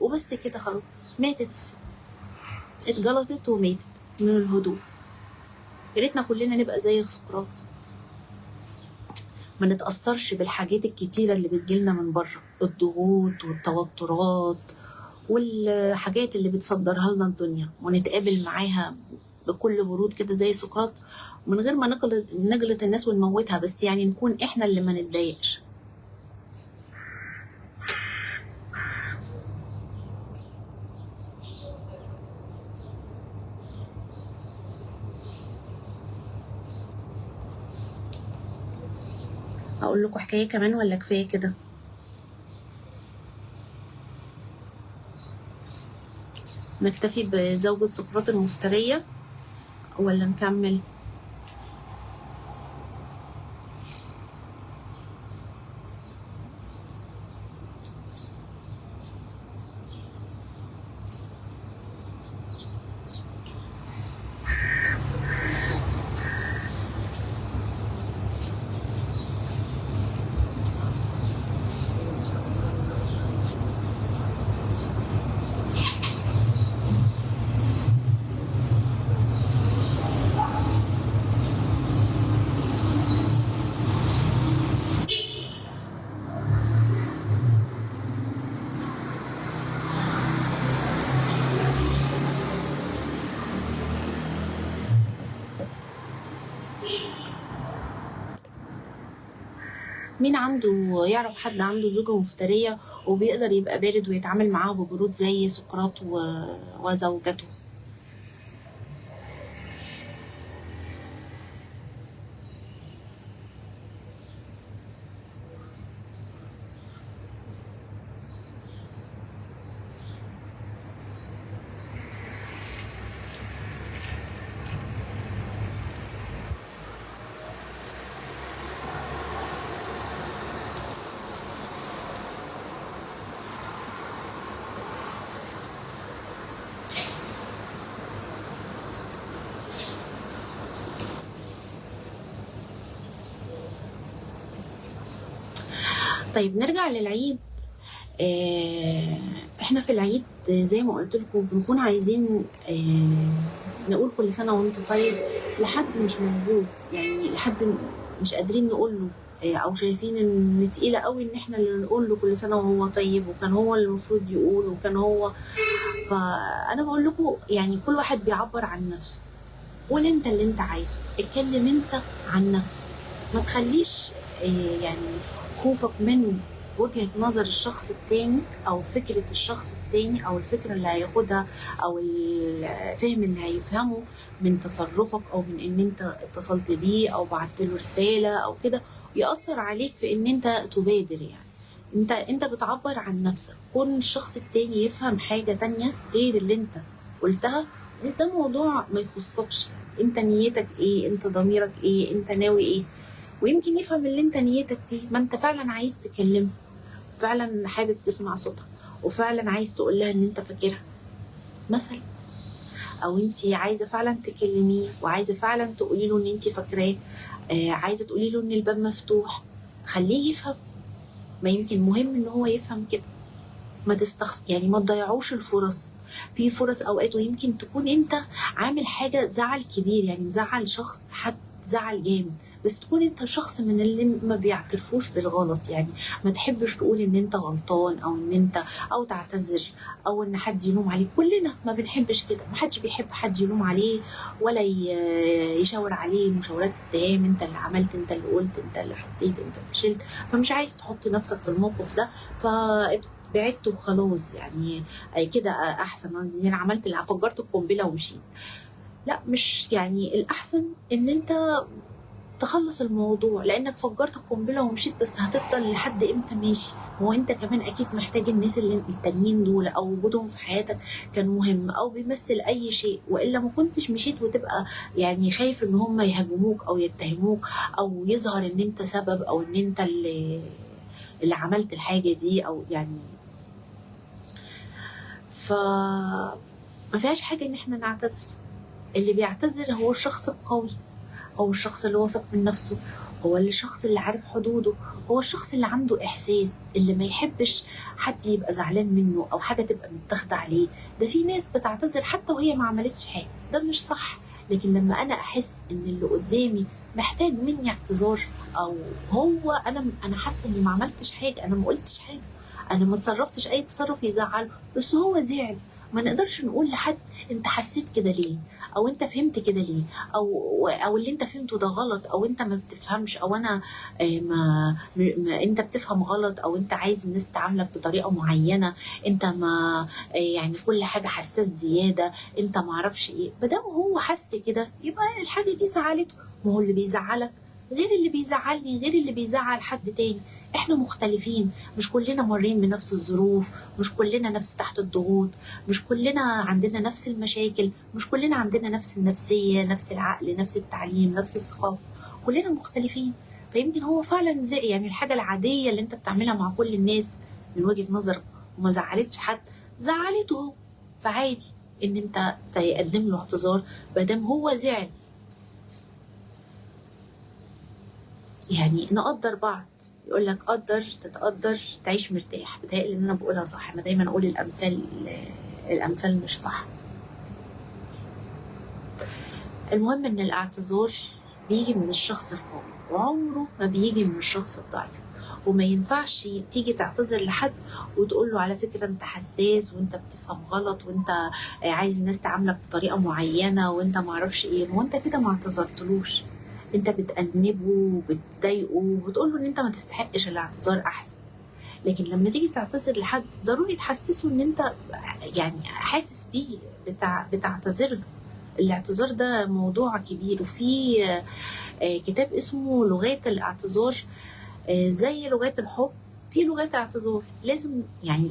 وبس كده خلاص ماتت الست، اتجلطت وماتت من الهدوء. يا ريتنا كلنا نبقى زي سقراط، ما نتأثرش بالحاجات الكتيرة اللي بتجيلنا من بره، الضغوط والتوترات والحاجات اللي بتصدرها لنا الدنيا، ونتقابل معاها بكل برود كده زي سقراط، من غير ما نجلط الناس ونموتها، بس يعني نكون احنا اللي ما نتضايقش. اقول لكم حكاية كمان ولا كفاية كده؟ نكتفي بزوجة سقراط المفترية ولا نكمل؟ مين عنده يعرف حد عنده زوجة مفترية وبيقدر يبقى بارد ويتعامل معاها ببرود زي سقراط وزوجته؟ طيب نرجع للعيد. احنا في العيد زي ما قلت لكم بنكون عايزين نقول كل سنة وانت طيب لحد مش موجود، يعني لحد مش قادرين نقول له، او شايفين ان تقيلة قوي ان احنا اللي نقول له كل سنة وهو طيب، وكان هو اللي المفروض يقول وكان هو. فانا بقول لكم يعني كل واحد بيعبر عن نفسه، قول انت اللي انت عايزه، اتكلم انت عن نفسك، ما تخليش يعني خوفك من وجهة نظر الشخص التاني أو فكرة الشخص التاني أو الفكرة اللي هياخدها أو الفهم اللي هيفهمه من تصرفك أو من إن أنت اتصلت بيه أو بعت له رسالة أو كده يأثر عليك في إن أنت تبادر. يعني أنت بتعبر عن نفسك، كون الشخص التاني يفهم حاجة تانية غير اللي أنت قلتها ده موضوع ما يخصكش. يعني أنت نيتك إيه، أنت ضميرك إيه، أنت ناوي إيه، ويمكن يفهم اللي انت نيتك فيه. ما انت فعلا عايز تكلمها، فعلا حابب تسمع صوتها، وفعلا عايز تقول لها ان انت فاكرها مثلا، او انت عايزه فعلا تكلميه وعايزه فعلا تقولي له ان انت فاكراه، عايزه تقولي له ان الباب مفتوح. خليه يفهم، ما يمكن مهم ان هو يفهم كده. ما تستخس يعني ما تضيعوش الفرص. في فرص اوقات ويمكن تكون انت عامل حاجة زعل كبير، يعني مزعل شخص، حد زعل جامد، بس تكون انت شخص من اللي ما بيعترفوش بالغلط، يعني ما تحبش تقول ان انت غلطان او ان انت او تعتذر او ان حد يلوم عليك. كلنا ما بنحبش كده، ما حدش بيحب حد يلوم عليه ولا يشاور عليه مشاورات اتهام، انت اللي عملت، انت اللي قلت، انت اللي حطيت، انت اللي شلت. فمش عايز تحط نفسك في الموقف ده، فبعدت وخلاص، يعني كده احسن، يعني عملت اللي فجرت القنبلة ومشيت. لا، مش يعني الاحسن ان انت تخلص الموضوع، لانك فجرت القنبلة ومشيت، بس هتفضل لحد امتى ماشي؟ هو انت كمان اكيد محتاج الناس اللي التانيين دول، او وجودهم في حياتك كان مهم او بيمثل اي شيء، والا ما كنتش مشيت وتبقى يعني خايف ان هم يهاجموك او يتهموك او يظهر ان انت سبب او ان انت اللي عملت الحاجة دي او يعني. ف ما فيهاش حاجة ان احنا نعتذر. اللي بيعتذر هو الشخص القوي، هو الشخص اللي واثق من نفسه، هو الشخص اللي عارف حدوده، هو الشخص اللي عنده إحساس، اللي ما يحبش حد يبقى زعلان منه أو حاجة تبقى متاخدة عليه. ده في ناس بتعتذر حتى وهي ما عملتش حاجة، ده مش صح. لكن لما أنا أحس إن اللي قدامي محتاج مني اعتذار، أو هو أنا حاسة إني ما عملتش حاجة، أنا ما قلتش حاجة، أنا ما تصرفتش أي تصرف يزعله، بس هو زعل، ما نقدرش نقول لحد انت حسيت كده ليه، او انت فهمت كده ليه، او اللي انت فهمته ده غلط، او انت ما بتفهمش، او انا ما انت بتفهم غلط، او انت عايز الناس تعاملك بطريقة معينة، انت ما يعني كل حاجة حساس زيادة، انت ما اعرفش ايه. ما دام هو حس كده يبقى الحاجة دي زعلته. ما هو اللي بيزعلك غير اللي بيزعلني غير اللي بيزعل حد تاني. احنا مختلفين، مش كلنا مارين بنفس الظروف، مش كلنا نفس تحت الضغوط، مش كلنا عندنا نفس المشاكل، مش كلنا عندنا نفس النفسية، نفس العقل، نفس التعليم، نفس الثقافة، كلنا مختلفين. فيمكن هو فعلا زي يعني الحاجة العادية اللي انت بتعملها مع كل الناس من وجهة نظرك وما زعلتش حد، زعلته هو، فعادي ان انت تقدم له اعتذار ما دام هو زعل. يعني نقدر بعض، يقول لك قدر تتقدر تعيش مرتاح. بتهيألي ان انا بقولها صح، انا دايما اقول الامثال مش صح. المهم ان الاعتذار بيجي من الشخص القوي، وعمره ما بيجي من الشخص الضعيف. وما ينفعش تيجي تعتذر لحد وتقول له على فكرة انت حساس وانت بتفهم غلط وانت عايز الناس تعاملك بطريقة معينة وانت ما اعرفش ايه، وانت كده ما اعتذرتلوش. انت بتأنبه وبتضايقه وبتقول له ان انت ما تستحقش الاعتذار احسن. لكن لما تيجي تعتذر لحد ضروري تحسسه ان انت يعني حاسس بيه، بتعتذر له. الاعتذار ده موضوع كبير، وفي كتاب اسمه لغات الاعتذار، زي لغات الحب في لغات اعتذار. لازم يعني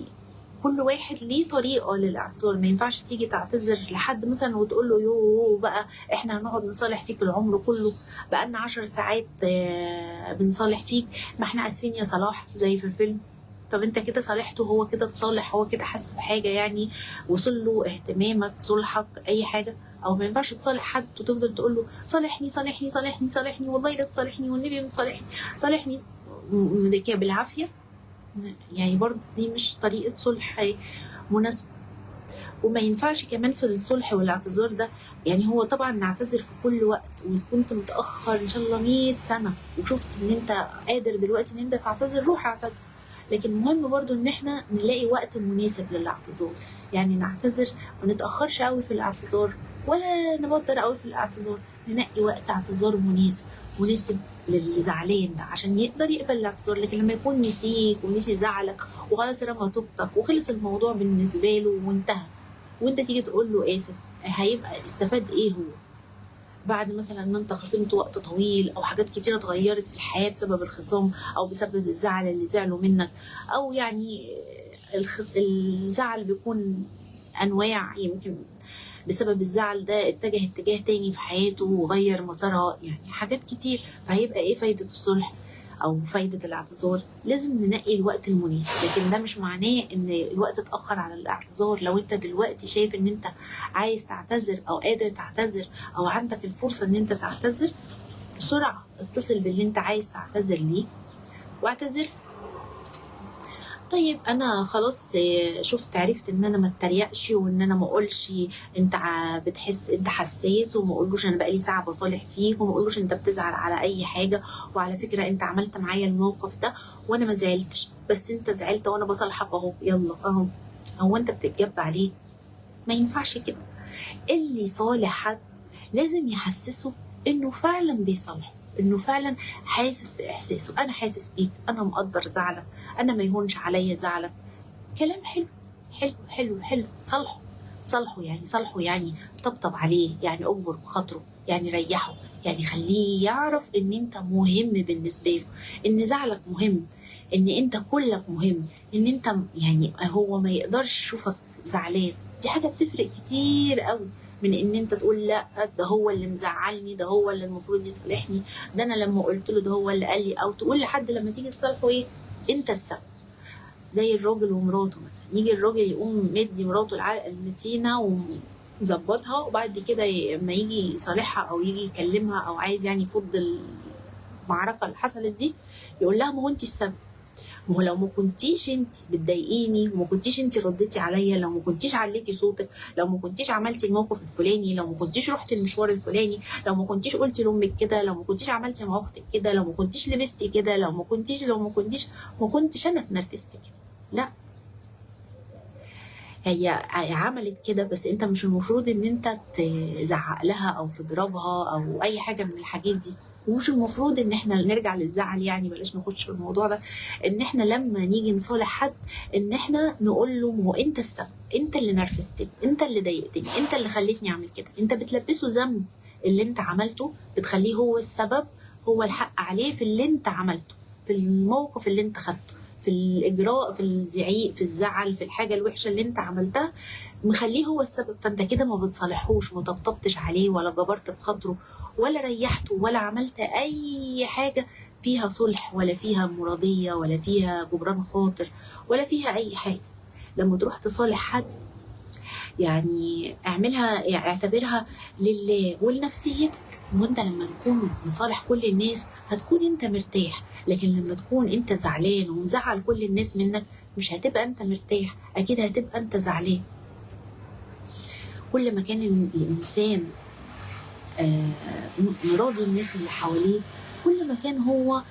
كل واحد ليه طريقة للاعتذار. ما ينفعش تيجي تعتذر لحد مثلا وتقول له يو بقى احنا هنقعد نصالح فيك العمر كله، بقالنا 10 ساعات بنصالح فيك، ما احنا اسفين يا صلاح زي في الفيلم. طب انت كده صالحته، هو كده اتصالح، هو كده حس بحاجة، يعني وصل له اهتمامك، صلحك، اي حاجة. او ما ينفعش تصالح حد وتفضل تقول له صالحني صالحني صالحني صالحني، والله لا تصالحني، والنبي ما تصالحني، صالحني كده بالعافية. يعني برضه دي مش طريقة صلح مناسبة. وما ينفعش كمان في الصلح والاعتذار ده، يعني هو طبعا نعتذر في كل وقت، وكنت متأخر ان شاء الله 100 سنة وشفت ان انت قادر دلوقتي ان انت تعتذر، روح اعتذر. لكن مهم برضو ان احنا نلاقي وقت مناسب للاعتذار، يعني نعتذر ما نتأخرش قوي في الاعتذار ولا نبدر قوي في الاعتذار، ننقي وقت اعتذار مناسب للي زعلان ده عشان يقدر يقبل الاعتذار. لكن لما يكون نسيك ونسي زعلك وخلاص رمى طوبتك وخلص الموضوع بالنسبة له وانتهى، وانت تيجي تقول له اسف، هيبقى استفاد ايه هو؟ بعد مثلا ما انت خصمت وقت طويل، او حاجات كتيرة اتغيرت في الحياة بسبب الخصام او بسبب الزعل اللي زعلوا منك، او يعني الزعل بيكون انواع، يمكن بسبب الزعل ده اتجه اتجاه تاني في حياته وغير مسارها، يعني حاجات كتير. فهيبقى ايه فايدة الصلح او فايدة الاعتذار؟ لازم ننقي الوقت المناسب. لكن ده مش معناه ان الوقت اتأخر على الاعتذار. لو انت دلوقتي شايف ان انت عايز تعتذر او قادر تعتذر او عندك الفرصة ان انت تعتذر، بسرعة اتصل باللي انت عايز تعتذر ليه واعتذر. طيب انا خلاص شفت، عرفت ان انا ما اتريقش وان انا ما اقولش انت بتحس انت حساس، وما اقولوش انا بقالي ساعة بصالح فيك، وما اقولوش انت بتزعل على اي حاجة، وعلى فكرة انت عملت معايا الموقف ده وانا ما زعلتش، بس انت زعلت وانا بصالحك اهو، يلا اهو. هو انت بتتجب عليه؟ ما ينفعش كده. اللي صالح حد لازم يحسسه انه فعلا بيصالحه، انه فعلا حاسس باحساسه، انا حاسس بيك، انا مقدر زعلك، انا ما يهونش عليا زعلك. كلام حلو حلو حلو حلو. صالحه صالحه، يعني صالحه يعني طبطب عليه، يعني اجبر بخاطره، يعني ريحه، يعني خليه يعرف ان انت مهم بالنسبة له، ان زعلك مهم، ان انت كلك مهم، ان انت يعني هو ما يقدرش يشوفك زعلان. دي حاجة بتفرق كتير قوي من ان انت تقول لا ده هو اللي مزعلني، ده هو اللي المفروض يصالحني، ده انا لما قلت له ده هو اللي قال لي، او تقول لحد لما تيجي تصالحه ايه انت السبب. زي الراجل ومراته مثلا، يجي الراجل يقوم مدي مراته العلقة المتينة ومظبطها، وبعد كده لما يجي يصالحها او يجي يكلمها او عايز يعني يفض المعركة اللي حصلت دي، يقول لها ما هو انت السبب، ما هو لو ما كنتيش انت بتضايقيني وما كنتيش انت رديتي عليا، لو ما كنتيش عليتي صوتك، لو ما كنتيش عملتي الموقف الفلاني، لو ما كنتيش رحتي المشوار الفلاني، لو ما كنتيش قلتي لامك كده، لو ما كنتيش عملتي مع اختك كده، لو ما كنتيش لبستي كده، لو ما كنتيش لو ما كنتيش ما كنتش انا اتنرفزت كده. لا، هي عملت كده، بس انت مش المفروض ان انت تزعق لها او تضربها او اي حاجة من الحاجات دي. ومش المفروض ان احنا نرجع للزعل، يعني بلاش نخش في الموضوع ده، ان احنا لما نيجي نصالح حد ان احنا نقول له ما هو انت السبب، انت اللي نرفزتني، انت اللي ضايقتني، انت اللي خليتني اعمل كده. انت بتلبسه ذنب اللي انت عملته، بتخليه هو السبب، هو الحق عليه في اللي انت عملته، في الموقف اللي انت خدته، في الاجراء، في الزعيق، في الزعل، في الحاجة الوحشة اللي انت عملتها، مخليه هو السبب. فانت كده ما بتصالحوش، ما طبطبتش عليه، ولا جبرت بخاطره، ولا ريحته، ولا عملت اي حاجة فيها صلح، ولا فيها مرضية، ولا فيها جبران خاطر، ولا فيها اي حاجة. لما تروح تصالح حد يعني اعملها، يعني اعتبرها لله ولنفسيتك. وانت لما تكون بتصالح كل الناس هتكون انت مرتاح، لكن لما تكون انت زعلان ومزعل كل الناس منك مش هتبقى انت مرتاح، اكيد هتبقى انت زعلان. كل ما كان الانسان راضي الناس اللي حواليه، كل ما كان هو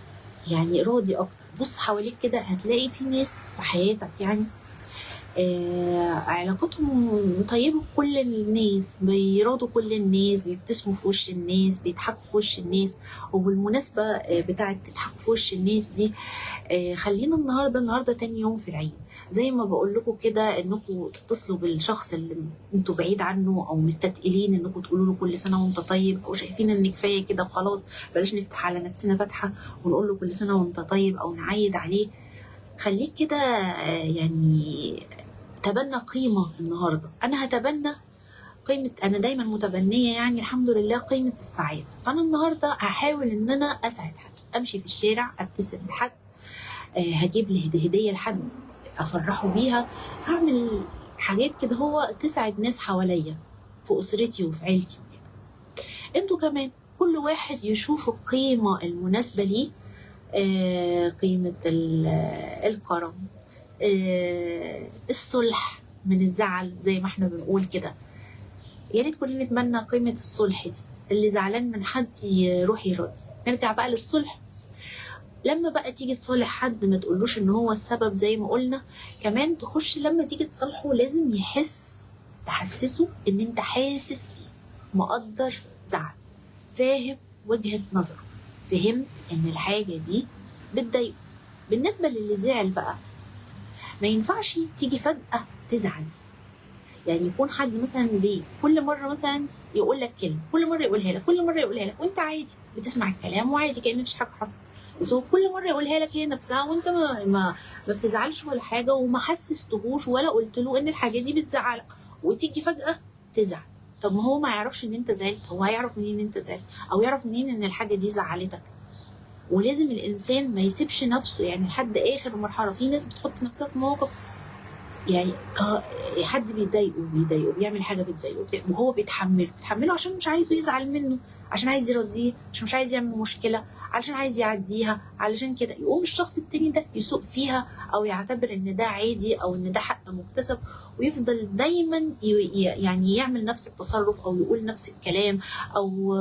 يعني راضي اكتر. بص حواليك كده هتلاقي في ناس في حياتك يعني علاقتهم طيبة بكل الناس، بيراضوا كل الناس، بيبتسموا في وش الناس، بيضحكوا في وش الناس. وبالمناسبة بتاعة تضحكوا في وش الناس دي، خلينا النهاردة تاني يوم في العيد، زي ما بقول لكم كده انكم تتصلوا بالشخص اللي انتوا بعيد عنه او مستثقلين انكم تقولوا له كل سنة وانت طيب، او شايفين ان كفاية كده وخلاص بلاش نفتح على نفسنا فتحة ونقول له كل سنة وانت طيب او نعيد عليه. خليك كده يعني تبنى قيمة النهاردة. أنا هتبنى قيمة، أنا دايما متبنية يعني الحمد لله قيمة السعادة. فأنا النهاردة هحاول إن أنا أسعد حد، أمشي في الشارع أبتسم لحد، هجيب له هدية لحد أفرحه بيها، هعمل حاجات كده هو تسعد ناس حواليا في أسرتي وفي عيلتي وكده. انتوا كمان كل واحد يشوف القيمة المناسبة ليه، قيمة الكرم، الصلح من الزعل زي ما احنا بنقول كده. يا ريت كلنا نتمنى قيمة الصلح دي، اللي زعلان من حد يروح يراضي. نرجع بقى للصلح. لما بقى تيجي تصالح حد ما تقولوش ان هو السبب زي ما قلنا، كمان تخش لما تيجي تصالحه لازم يحس، تحسسه ان انت حاسس بيه، مقدر زعل، فاهم وجهة نظره، فهمت ان الحاجة دي بتضايقه. بالنسبة للي زعل بقى، ما ينفعش تيجي فجأة تزعل. يعني يكون حد مثلا بيه كل مرة مثلا يقول لك كلمة، كل مرة يقولها لك، كل مرة يقولها لك، وانت عادي بتسمع الكلام وعادي كأن مفيش حاجة حصلت، بس هو كل مرة يقولها لك هي نفسها وانت ما بتزعلش ولا حاجة، وما حسستهوش ولا قلت له ان الحاجة دي بتزعلك، وتيجي فجأة تزعل. طب ما هو ما يعرفش ان انت زعلت، هو هيعرف منين ان انت زعلت، او يعرف منين ان الحاجة دي زعلتك؟ ولازم الانسان ما يسيبش نفسه يعني لحد اخر مرحلة. في ناس بتحط نفسها في مواقف يعني حد بيضايقه بيعمل حاجة بتضايقه وهو بيتحمله عشان مش عايزه يزعل منه، عشان عايز يرضيه، عشان مش عايز يعمل مشكلة، علشان عايز يعديها، علشان كده يقوم الشخص التاني ده يسوق فيها او يعتبر ان ده عادي او ان ده حق مكتسب، ويفضل دايما يعني يعمل نفس التصرف او يقول نفس الكلام، او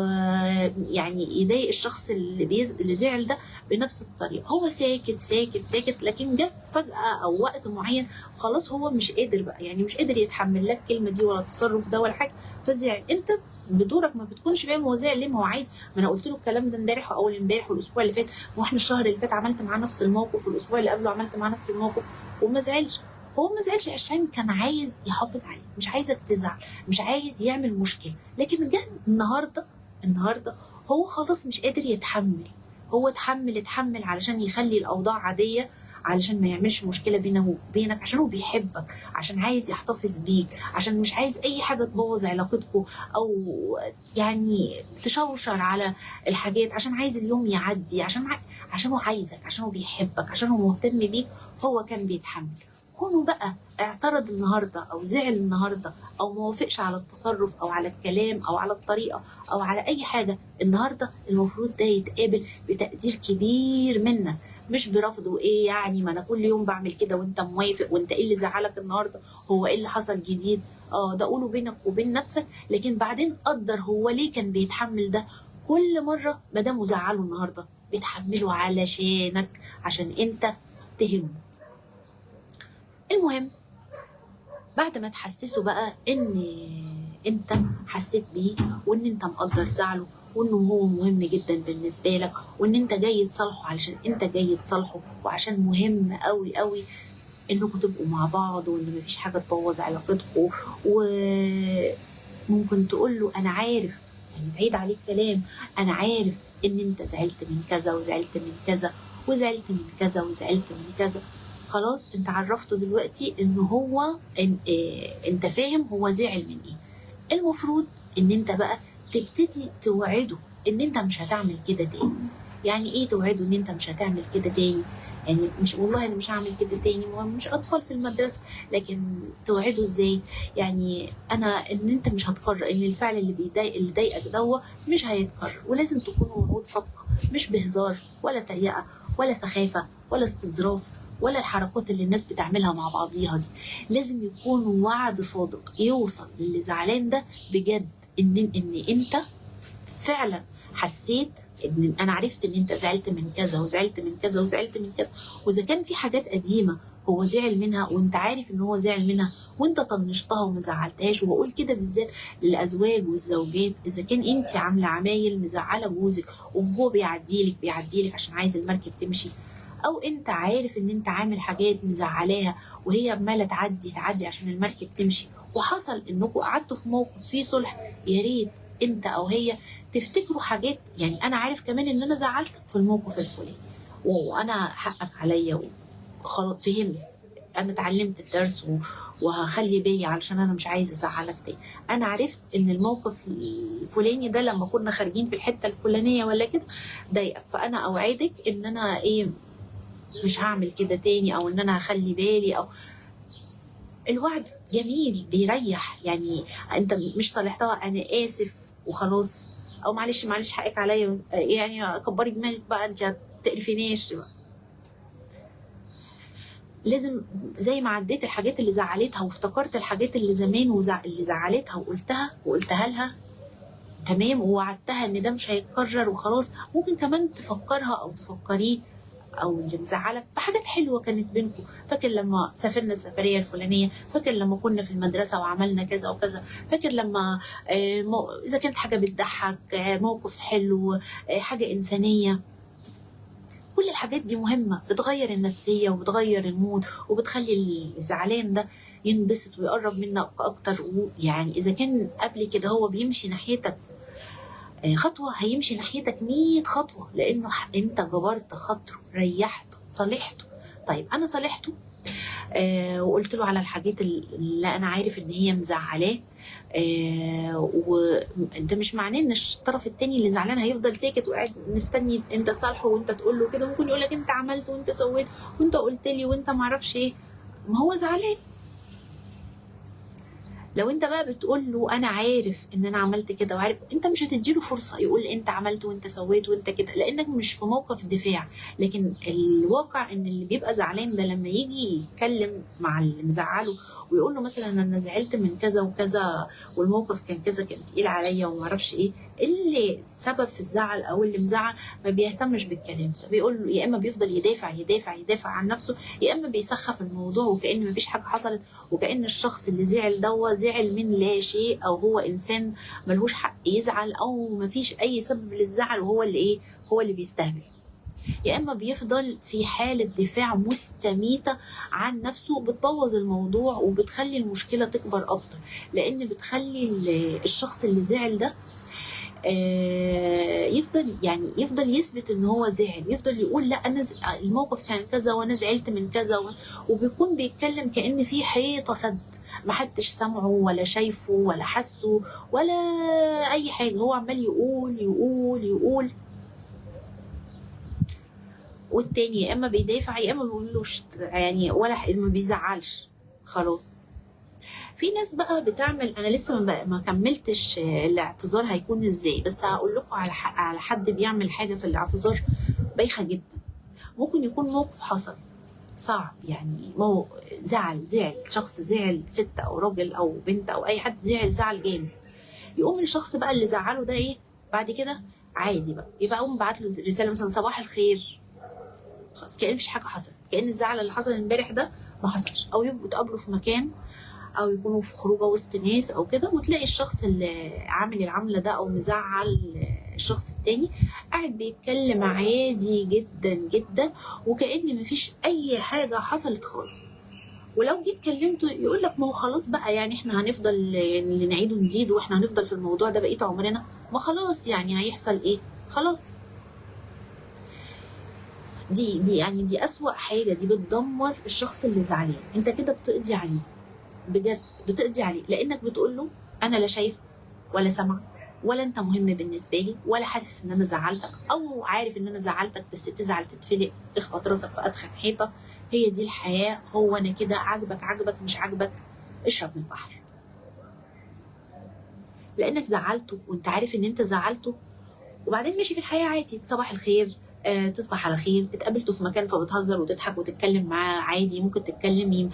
يعني يضايق الشخص اللي زعل ده بنفس الطريقة. هو ساكت ساكت ساكت، لكن جه فجاة او وقت معين خلاص هو مش قادر بقى، يعني مش قادر يتحمل لا الكلمة دي ولا التصرف ده ولا حاجة، فزعل. انت بدورك ما بتكونش فاهم هو زعل ليه، ما هو عادي، ما انا قلت له الكلام ده امبارح واول امبارح والاسبوع اللي فات، واحنا الشهر اللي فات عملت معاه نفس الموقف، والاسبوع اللي قبله عملت معاه نفس الموقف وما زعلش. هو ما زعلش عشان كان عايز يحافظ عليك، مش عايزك تزعل، مش عايز يعمل مشكلة. لكن جه النهارده هو خلاص مش قادر يتحمل، هو اتحمل علشان يخلي الاوضاع عادية، علشان ما يعملش مشكلة بينه وبينك، عشان هو بيحبك، عشان عايز يحتفظ بيك، عشان مش عايز اي حاجة تبوظ علاقتكم او يعني تشوشر على الحاجات، عشان عايز اليوم يعدي، عشان هو عايزك، عشان هو بيحبك، عشان هو مهتم بيك، هو كان بيتحمل. كونه بقى اعترض النهارده او زعل النهارده او ما وافقش على التصرف او على الكلام او على الطريقة او على اي حاجة النهارده، المفروض ده يتقابل بتقدير كبير منك، مش برفضه. ايه يعني ما انا كل يوم بعمل كده وانت موافق، وانت ايه اللي زعلك النهارده، هو ايه اللي حصل جديد؟ ده قوله بينك وبين نفسك، لكن بعدين قدر هو ليه كان بيتحمل ده كل مرة، ما دام زعله النهارده بيتحمله علشانك، عشان انت تهمه. المهم بعد ما تحسسه بقى ان انت حسيت بيه، وان انت مقدر زعله، وانه هو مهم جدا بالنسبة لك، وان انت جاي تصالحه علشان انت جاي تصالحه، وعشان مهم قوي قوي انكم تبقوا مع بعض، وان مفيش حاجة تبوظ علاقتكم. وممكن تقول له انا عارف، يعني بعيد عليك كلام، انا عارف ان انت زعلت من كذا وزعلت من كذا وزعلت من كذا وزعلت من كذا. خلاص انت عرفته دلوقتي ان هو إن انت فاهم هو زعل من ايه. المفروض ان انت بقى تبتدي توعده ان انت مش هتعمل كده تاني. يعني ايه توعده ان انت مش هتعمل كده تاني؟ يعني مش والله انا مش هعمل كده تاني، مش اطفال في المدرسة، لكن توعده ازاي؟ يعني انا ان انت مش هتكرر، ان الفعل اللي بيضايق اللي ضايقك دوت مش هيتكرر. ولازم تكون وعود صادقة، مش بهزار ولا تريقه ولا سخافة ولا استظراف ولا الحركات اللي الناس بتعملها مع بعضيها دي. لازم يكون وعد صادق يوصل للي زعلان ده بجد، ان انت فعلا حسيت ان انا عرفت ان انت زعلت من كذا وزعلت من كذا وزعلت من كذا. واذا كان في حاجات قديمة هو زعل منها وانت عارف ان هو زعل منها وانت طنشتها وما زعلتهاش، وبقول كده بالذات للازواج والزوجات، اذا كان انت عامله عمايل مزعله جوزك وهو بيعديلك عشان عايز المركب تمشي، او انت عارف ان انت عامل حاجات مزعلاها وهي عماله تعدي عشان المركب تمشي، وحصل انكم قعدتوا في موقف فيه صلح، يا ريت انت او هي تفتكروا حاجات، يعني انا عارف كمان ان انا زعلتك في الموقف الفلاني وانا حقك عليا وخلاص فهمت، انا اتعلمت الدرس وهخلي بالي علشان انا مش عايزه ازعلك تاني. انا عرفت ان الموقف الفلاني ده لما كنا خارجين في الحتة الفلانية ولا كده ضايقك، فانا اوعدك ان انا ايه مش هعمل كده تاني، او ان انا هخلي بالي. او الوعد جميل بيريح، يعني انت مش صالحتها انا اسف وخلاص، او معلش حقك عليا، يعني كبري دماغك بقى انت هتقرفينيش. لازم زي ما عديت الحاجات اللي زعلتها وافتكرت الحاجات اللي زمان اللي زعلتها وقلتها لها تمام، ووعدتها ان ده مش هيتكرر وخلاص. ممكن كمان تفكرها او تفكريه او اللي مزعلك بحاجات حلوة كانت بينكم، فاكر لما سافرنا السفرية الفلانية، فاكر لما كنا في المدرسة وعملنا كذا وكذا، فاكر لما اذا كانت حاجة بتضحك، موقف حلو، حاجة انسانيه. كل الحاجات دي مهمة، بتغير النفسية وبتغير ال mood وبتخلي الزعلان ده ينبسط ويقرب منك اكتر. ويعني اذا كان قبل كده هو بيمشي ناحيتك خطوة، هيمشي ناحيتك 100 خطوة، لانه انت جبرت خاطره، ريحته، صالحته. طيب انا صالحته وقلت له على الحاجات اللي انا عارف ان هي مزعلاه، وده مش معناه ان الطرف التاني اللي زعلان هيفضل ساكت وقاعد مستني انت تصالحه وانت تقول له كده. ممكن يقول لك انت عملت وانت سويت وانت قلت لي وانت معرفش ايه، ما هو زعلان. لو انت بقى بتقول له انا عارف ان انا عملت كده وعارف، انت مش هتديله فرصة يقول انت عملت وانت سويت وانت كده، لانك مش في موقف دفاع. لكن الواقع ان اللي بيبقى زعلان ده لما يجي يتكلم مع اللي مزعله ويقول له مثلا انا زعلت من كذا وكذا والموقف كان كذا، كان تقيل عليا وما اعرفش ايه، اللي سبب في الزعل او اللي مزعل ما بيهتمش بالكلام ده، بيقول له يا اما بيفضل يدافع يدافع يدافع عن نفسه، يا اما بيسخف الموضوع وكأن مفيش حاجة حصلت، وكأن الشخص اللي زعل ده زعل من لا شيء، او هو انسان ملهوش حق يزعل، او مفيش اي سبب للزعل وهو اللي ايه، هو اللي بيستهبل. يا اما بيفضل في حاله دفاع مستميته عن نفسه، بتبوظ الموضوع وبتخلي المشكلة تكبر اكتر، لان بتخلي الشخص اللي زعل ده يفضل يثبت ان هو زعل، يفضل يقول لا انا الموقف كان كذا وانا زعلت من كذا، وبيكون بيتكلم كأن في حيطة سد محدش سامعه ولا شايفه ولا حاسه ولا اي حاجة، هو عمال يقول يقول يقول، والتاني يا اما بيدافع يا اما بيقول له يعني ولا ما بيزعلش خلاص. في ناس بقى بتعمل، انا لسه ما كملتش الاعتذار هيكون ازاي، بس هقول لكم على حد بيعمل حاجة في الاعتذار بايخة جدا. ممكن يكون موقف حصل صعب، يعني زعل شخص، زعل ست او راجل او بنت او اي حد، زعل جامد، يقوم الشخص بقى اللي زعله ده ايه بعد كده عادي بقى، يبقى قوم بعت له رسالة مثلا صباح الخير، خلاص كأن مفيش حاجة حصلت، كأن الزعل اللي حصل امبارح ده ما حصلش، او يبقوا اتقابلوا في مكان او يكونوا في خروجه وسط ناس او كده، وتلاقي الشخص اللي عامل العملة ده او مزعل الشخص التاني قاعد بيتكلم عادي جدا جدا وكأن مفيش اي حاجة حصلت خالص. ولو جيت كلمته يقول لك ما هو خلاص بقى، يعني احنا هنفضل اللي نعيد ونزيد واحنا هنفضل في الموضوع ده بقية عمرنا، ما خلاص يعني هيحصل ايه، خلاص. دي يعني دي اسوأ حاجة، دي بتدمر الشخص اللي زعلان، انت كده بتقضي عليه بجد، بتقضي عليه، لانك بتقول له انا لا شايف ولا سامع ولا انت مهم بالنسبة لي ولا حاسس ان انا زعلتك، او عارف ان انا زعلتك بس تزعل تتفلق اخبط راسك في ادخن حيطة، هي دي الحياة، هو انا كده، عاجبك عاجبك مش عاجبك اشرب من البحر. لانك زعلته وانت عارف ان انت زعلته، وبعدين ماشي في الحياة عادي، صباح الخير، تصبح على خير، اتقابلتوا في مكان فبتهزر وتضحك وتتكلم معاه عادي، ممكن تتكلمي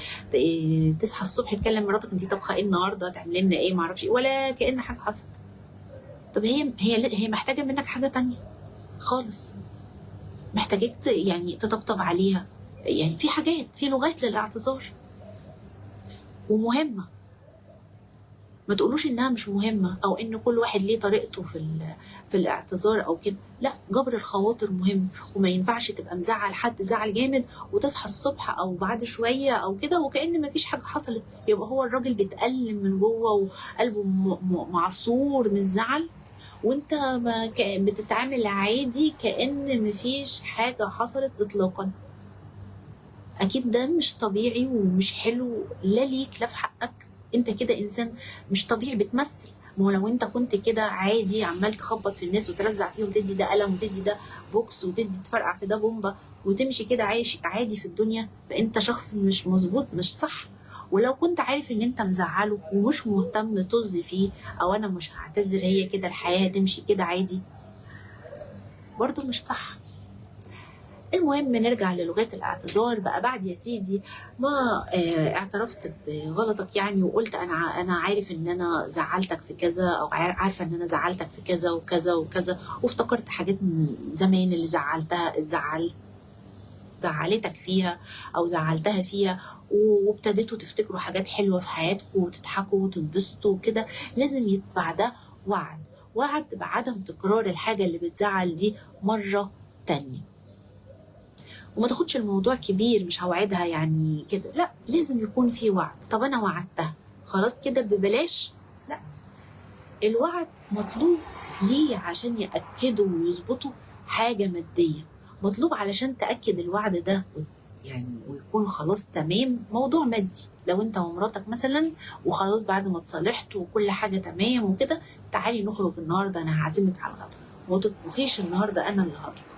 تصحى الصبح تكلم مراتك انت طبخه ايه النهارده، تعملي لنا ايه، معرفش ايه، ولا كأن حاجة حصلت. طب هي محتاجه منك حاجة تانية؟ خالص، محتاجاك يعني تطبطب عليها. يعني في حاجات، في لغات للاعتذار ومهمة، ما تقولوش انها مش مهمة او ان كل واحد ليه طريقته في الاعتذار او كده. لا، جبر الخواطر مهم، وما ينفعش تبقى مزعل حد زعل جامد وتصحى الصبح او بعد شوية او كده وكأن ما فيش حاجة حصلت. يبقى هو الراجل بيتألم من جوه وقلبه معصور من الزعل، وانت ما بتتعامل عادي كأن ما فيش حاجة حصلت اطلاقا. اكيد ده مش طبيعي ومش حلو، لا ليك لا في حقك. انت كده انسان مش طبيعي، بتمثل. ما هو لو انت كنت كده عادي عمال تخبط في الناس وترزع فيهم، وتدي ده قلم وتدي ده بوكس وتدي تفرقع في ده بومبا وتمشي كده عايش عادي في الدنيا، فانت شخص مش مظبوط، مش صح. ولو كنت عارف ان انت مزعله ومش مهتم طز فيه، او انا مش هعتذر، هي كده الحياة تمشي كده عادي، برضو مش صح. المهم نرجع للغات الاعتذار بقى. بعد يا سيدي ما اعترفت بغلطك يعني، وقلت انا عارف ان انا زعلتك في كذا، او عارفه ان انا زعلتك في كذا وكذا وكذا، وافتكرت حاجات من زمان اللي زعلتك فيها او زعلتها فيها، وابتديتوا تفتكروا حاجات حلوة في حياتكم وتضحكوا وتنبسطوا وكده. لازم يتبع ده وعد، وعد بعدم تكرار الحاجة اللي بتزعل دي مرة تانية. وما تاخدش الموضوع كبير، مش هوعدها يعني كده، لا، لازم يكون في وعد. طب انا وعدتها خلاص كده ببلاش؟ لا، الوعد مطلوب ليه؟ عشان يأكدوا ويظبطوا حاجة مادية، مطلوب علشان تأكد الوعد ده يعني ويكون خلاص تمام موضوع مادي. لو انت ومراتك مثلا وخلاص بعد ما اتصالحتوا وكل حاجة تمام وكده، تعالي نخرج النهارده، انا هعزمك على الغدا، ما تطبخيش النهارده، انا اللي هطبخ،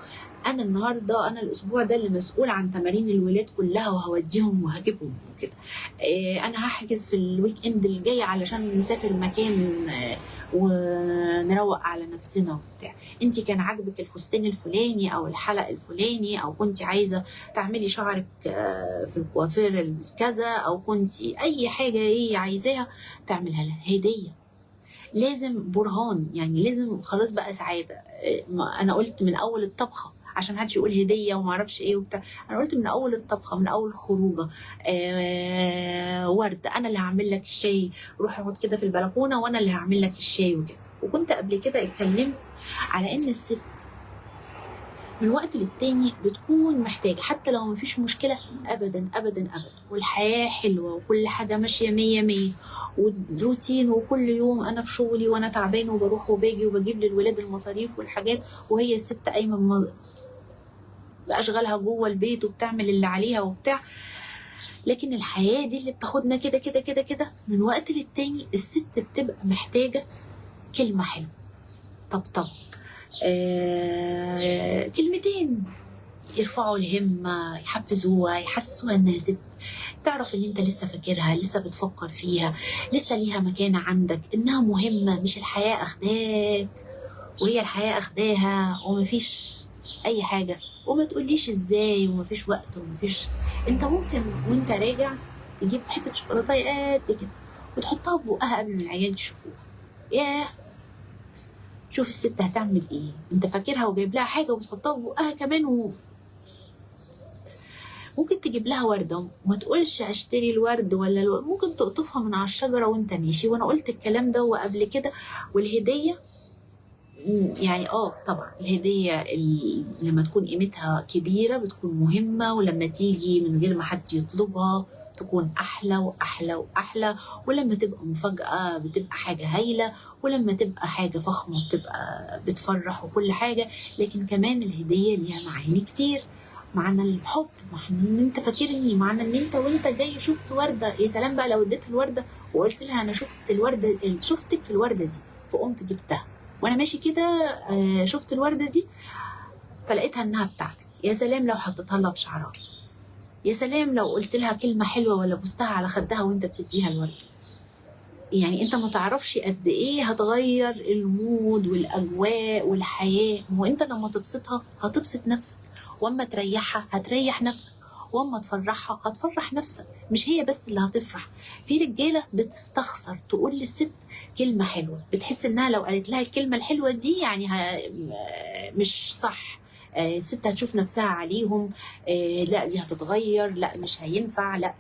انا النهارده، انا الاسبوع ده اللي مسؤول عن تمارين الولاد كلها وهوديهم وهجيبهم وكده، انا هحجز في ال weekend الجاي علشان نسافر مكان ونروق على نفسنا وبتاع. انت كان عاجبك الفستان الفلاني او الحلق الفلاني، او كنت عايزه تعملي شعرك في الكوافير كذا، او كنت اي حاجة هي عايزاها تعملها لها هديه. لازم برهان يعني، لازم خلاص بقى سعادة. انا قلت من اول الطبخة عشان محدش يقول هديه وما اعرفش ايه وبتاع، انا قلت من اول الطبخة، من اول خروجه، ورد، انا اللي هعمل لك الشاي، روح اقعد كده في البلكونه وانا اللي هعمل لك الشاي وكده. وكنت قبل كده اتكلمت على ان الست من وقت للتاني بتكون محتاجه، حتى لو مفيش مشكلة ابدا ابدا ابدا، والحياة حلوة وكل حاجة ماشية مية مية والروتين، وكل يوم انا في شغلي وانا تعبان وبروح وباجي وبجيب للولاد المصاريف والحاجات، وهي الست قايمة باشغالها جوه البيت وبتعمل اللي عليها وبتاع. لكن الحياة دي اللي بتاخدنا كده كده كده كده، من وقت للتاني الست بتبقى محتاجه كلمة حلوة، طبطب، كلمتين يرفعوا الهمة، يحفزوها، يحسسوها انها ست، تعرف ان انت لسه فاكرها، لسه بتفكر فيها، لسه ليها مكانة عندك، انها مهمة، مش الحياة اخداك وهي الحياة اخداها ومفيش اي حاجة، وما تقوليش ازاي ومفيش وقت ومفيش. انت ممكن وانت راجع تجيب حتة شوكولاتة قد كده وتحطها في بقها قبل ما العيال يشوفوها. ياه، شوف الست هتعمل ايه، انت فاكرها وجايب لها حاجة وبتحطها في بقها كمان. ممكن تجيب لها ورده وما تقولش اشتري الورد ولا الورد، ممكن تقطفها من على الشجرة وانت ماشي. وانا قلت الكلام ده وقبل كده. والهديه يعني طبعا الهدية لما تكون قيمتها كبيرة بتكون مهمة، ولما تيجي من غير ما حد يطلبها تكون احلى واحلى واحلى، ولما تبقى مفاجاة بتبقى حاجة هايلة، ولما تبقى حاجة فخمة بتبقى بتفرح وكل حاجة. لكن كمان الهدية ليها معاني كتير، معنى الحب، معنى ان انت فاكرني، معنى ان انت وانت جاي شفت ورده. يا سلام بقى لو اديتها الورده وقلت لها انا شفت الورده، شفتك في الورده دي فقمت جبتها وانا ماشي كده، شفت الورده دي فلقيتها انها بتاعتك. يا سلام لو حطيتها لها في شعرها، يا سلام لو قلت لها كلمة حلوة ولا بوستها على خدها وانت بتديها الورده. يعني انت ما تعرفش قد ايه هتغير ال mood والاجواء والحياة. ما هو انت لما تبسطها هتبسط نفسك، واما تريحها هتريح نفسك، واما تفرحها هتفرح نفسك، مش هي بس اللي هتفرح. في رجاله بتستخسر تقول للست كلمة حلوة، بتحس انها لو قالت لها الكلمة الحلوة دي يعني مش صح، الست هتشوف نفسها عليهم، لا دي هتتغير، لا مش هينفع، لا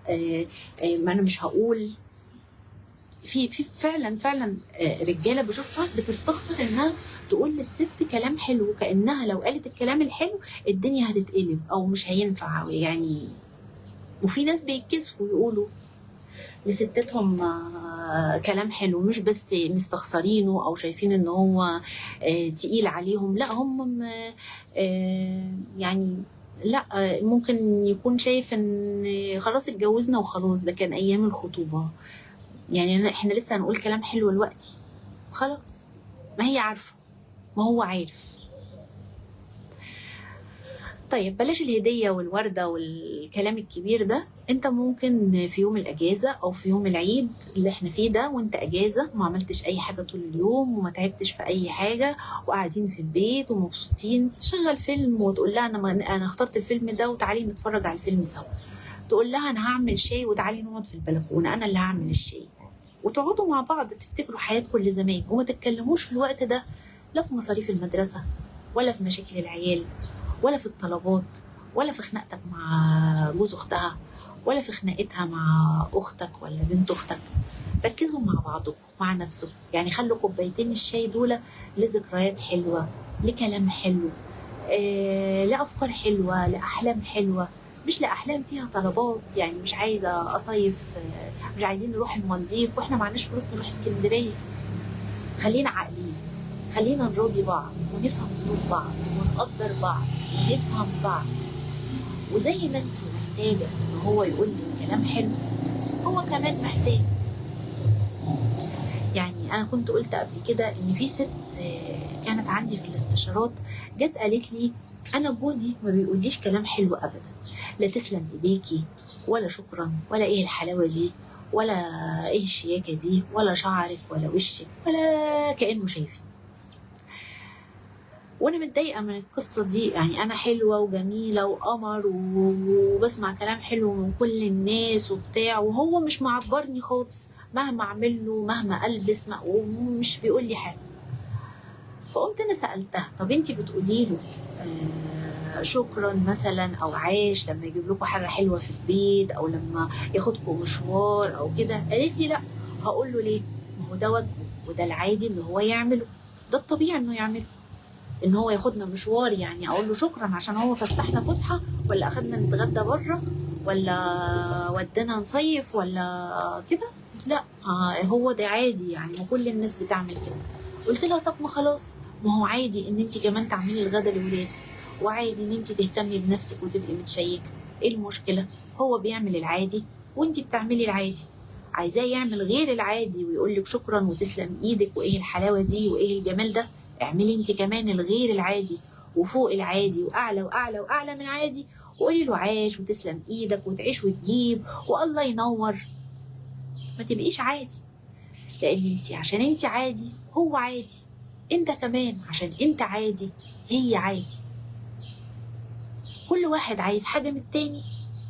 ما انا مش هقول. في فعلا فعلا رجاله بشوفها بتستخسر انها تقول للست كلام حلو، كانها لو قالت الكلام الحلو الدنيا هتتقلب او مش هينفع يعني. وفي ناس بيتكسفوا يقولوا لستاتهم كلام حلو، مش بس مستخسرينه او شايفين ان هو تقيل عليهم، لا هم يعني لا ممكن يكون شايف ان خلاص اتجوزنا وخلاص، ده كان ايام الخطوبة، يعني احنا لسه هنقول كلام حلو دلوقتي، خلاص ما هي عارفه، ما هو عارف. طيب بلاش الهدية والورده والكلام الكبير ده. انت ممكن في يوم الاجازة او في يوم العيد اللي احنا فيه ده، وانت اجازه ما عملتش اي حاجة طول اليوم وما تعبتش في اي حاجة وقاعدين في البيت ومبسوطين، تشغل فيلم وتقول لها انا اخترت الفيلم ده وتعالي نتفرج على الفيلم سوا. تقول لها انا هعمل شاي وتعالي نقعد في البلكونه، انا اللي هعمل الشاي، وتقعدوا مع بعض تفتكروا حياتكم اللي زمان، وما تتكلموش في الوقت ده لا في مصاريف المدرسة ولا في مشاكل العيال ولا في الطلبات ولا في خناقتك مع جوز اختها ولا في خناقتها مع اختك ولا بنت اختك. ركزوا مع بعضكم مع نفسكم، يعني خلوا كوبايتين الشاي دول لذكريات حلوة، لكلام حلو، لافكار حلوة، لاحلام حلوة، مش لاحلام فيها طلبات. يعني مش عايزه اصيف، مش عايزين نروح المالديف واحنا معناش فلوس نروح اسكندرية. خلينا عاقلين، خلينا نراضي بعض ونفهم ظروف بعض ونقدر بعض ونفهم بعض. وزي ما انت محتاجه ان هو يقول لك كلام حلو، هو كمان محتاج. يعني انا كنت قلت قبل كده ان في ست كانت عندي في الاستشارات، جت قالت لي انا جوزي ما بيقوليش كلام حلو ابدا، لا تسلم ايديكي ولا شكرا ولا ايه الحلاوة دي ولا ايه الشياكه دي ولا شعرك ولا وشك ولا كانه شايفني. وانا متضايقة من القصة دي، يعني انا حلوة وجميلة وقمر وبسمع كلام حلو من كل الناس وبتاع، وهو مش معبرني خالص، مهما اعمل له مهما البس ومش بيقول لي حاجة. فقمت انا سالتها طب انت بتقولي له شكرا مثلا او عاش لما يجيب لكم حاجة حلوة في البيت او لما ياخدكم مشوار او كده؟ قالت لي لا. هقول له ليه؟ ما هو ده واجبه وده العادي اللي هو يعمله، ده الطبيعي انه يعمله، ان هو ياخدنا مشوار، يعني اقول له شكرا عشان هو فسحنا فسحة ولا اخدنا نتغدى بره ولا ودانا نصيف ولا كده؟ لا هو ده عادي، يعني ما كل الناس بتعمل كده. قلت لها طب ما خلاص، ما هو عادي ان انت كمان تعملي الغدا لولادك، وعادي ان انت تهتمي بنفسك وتبقي متشيكه، ايه المشكلة؟ هو بيعمل العادي وانت بتعملي العادي. عايزاه يعمل غير العادي ويقول لك شكرا وتسلم ايدك وايه الحلاوة دي وايه الجمال ده، اعملي انت كمان الغير العادي وفوق العادي واعلى واعلى واعلى من العادي، وقولي له عاش وتسلم ايدك وتعيش وتجيب والله ينور. ما تبقيش عادي، لان انت عشان انت عادي هو عادي، انت كمان عشان انت عادي هي عادي. كل واحد عايز حاجة من التاني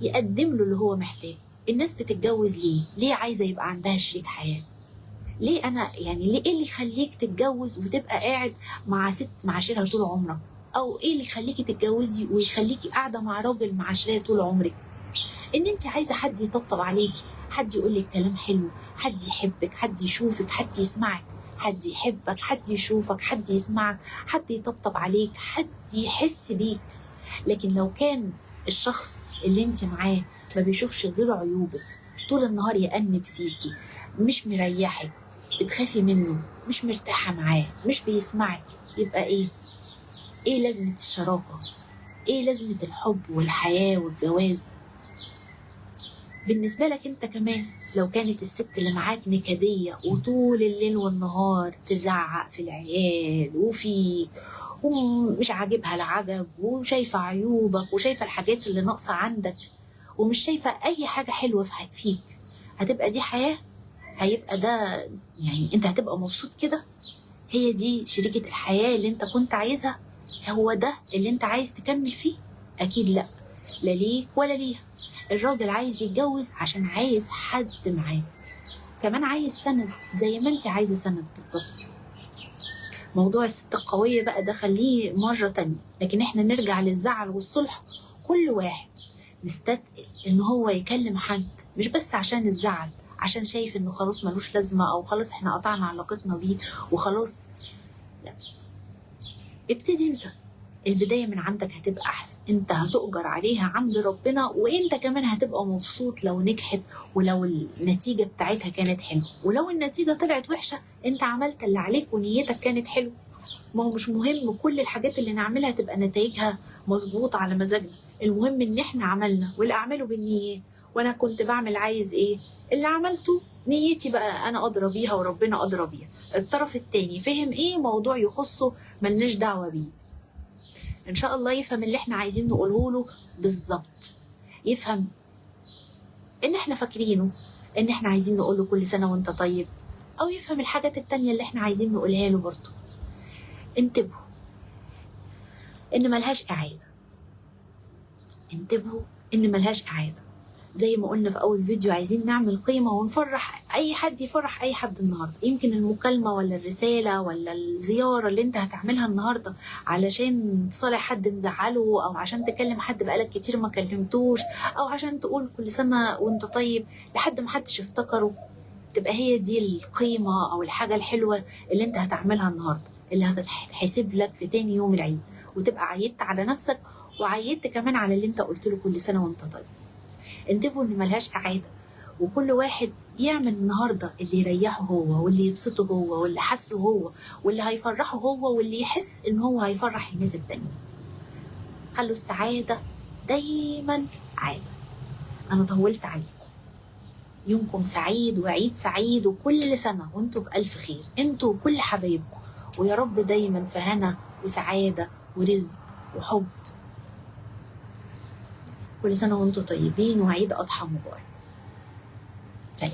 يقدم له اللي هو محتاجه. الناس بتتجوز ليه؟ ليه عايزه يبقى عندها شريك حياة؟ ليه انا يعني ليه ايه اللي يخليك تتجوز وتبقى قاعد مع ست معاشرها طول عمرك؟ او ايه اللي يخليكي تتجوزي ويخليكي قاعدة مع راجل معاشراه طول عمرك؟ ان انت عايزه حد يطبطب عليكي، حد يقول لك كلام حلو، حد يحبك، حد يشوفك، حد يسمعك، حد يحبك، حد يشوفك، حد يسمعك، حد يطبطب عليك، حد يحس بيك. لكن لو كان الشخص اللي انت معاه ما بيشوفش غير عيوبك، طول النهار يأنب فيكي، مش مريحك، بتخافي منه، مش مرتاحة معاه، مش بيسمعك، يبقى ايه؟ ايه لازمة الشراكة؟ ايه لازمة الحب والحياة والجواز؟ بالنسبة لك انت كمان لو كانت الست اللي معاك نكدية وطول الليل والنهار تزعق في العيال وفيك ومش عاجبها العجب وشايفة عيوبك وشايفة الحاجات اللي ناقصة عندك ومش شايفة اي حاجة حلوة فيك، هتبقى دي حياة؟ هيبقى ده يعني انت هتبقى مبسوط كده؟ هي دي شريكة الحياة اللي انت كنت عايزها؟ هو ده اللي انت عايز تكمل فيه؟ اكيد لا. لا ليك ولا ليها. الراجل عايز يتجوز عشان عايز حد معاه، كمان عايز سند زي ما انت عايزه سند بالظبط. موضوع الست القوية بقى ده خليه مرة تانية، لكن احنا نرجع للزعل والصلح. كل واحد مستثقل ان هو يكلم حد، مش بس عشان الزعل، عشان شايف انه خلاص ملوش لازمة، او خلاص احنا قطعنا علاقتنا بيه وخلاص. لا، ابتدي انت، البداية من عندك هتبقى احسن، انت هتؤجر عليها عند ربنا، وانت كمان هتبقى مبسوط لو نجحت ولو النتيجة بتاعتها كانت حلوة. ولو النتيجة طلعت وحشة، انت عملت اللي عليك ونيتك كانت حلوة. ما هو مش مهم كل الحاجات اللي نعملها تبقى نتائجها مظبوطة على مزاجنا، المهم ان احنا عملنا، واللي اعمله بالنيات. وانا كنت بعمل عايز ايه؟ اللي عملته نيتي بقى انا ادرى بيها وربنا ادرى بيها. الطرف التاني فهم ايه موضوع يخصه ملناش دعوة بيه. ان شاء الله يفهم اللي احنا عايزين نقوله له بالظبط، يفهم ان احنا فاكرينه، ان احنا عايزين نقوله كل سنة وانت طيب، او يفهم الحاجات التانية اللي احنا عايزين نقولها له برضه. انتبهوا ان ملهاش اعادة، انتبهوا ان ملهاش اعادة. زي ما قلنا في اول فيديو، عايزين نعمل قيمة ونفرح اي حد، يفرح اي حد النهاردة. يمكن المكالمة ولا الرسالة ولا الزيارة اللي انت هتعملها النهاردة علشان تصالح حد مزعله، او عشان تكلم حد بقالك كتير ما كلمتوش، او عشان تقول كل سنة وانت طيب لحد ما حدش افتكره، تبقى هي دي القيمة او الحاجة الحلوة اللي انت هتعملها النهاردة، اللي هتتحسب لك في تاني يوم العيد، وتبقى عيدت على نفسك وعيدت كمان على اللي انت قلت له كل سنة وانت طيب. انتبهوا ان ملهاش اعادة، وكل واحد يعمل النهاردة اللي يريحه هو، واللي يبسطه هو، واللي حسه هو، واللي هيفرحه هو، واللي يحس ان هو هيفرح الناس التانيين. خلوا السعادة دايما عادة. انا طولت عليكم. يومكم سعيد وعيد سعيد، وكل سنة وانتوا بألف خير، انتوا وكل حبايبكم، ويا رب دايما في هنا وسعادة ورزق وحب. كل سنة وانتم طيبين، وعيد أضحى مبارك. سلام.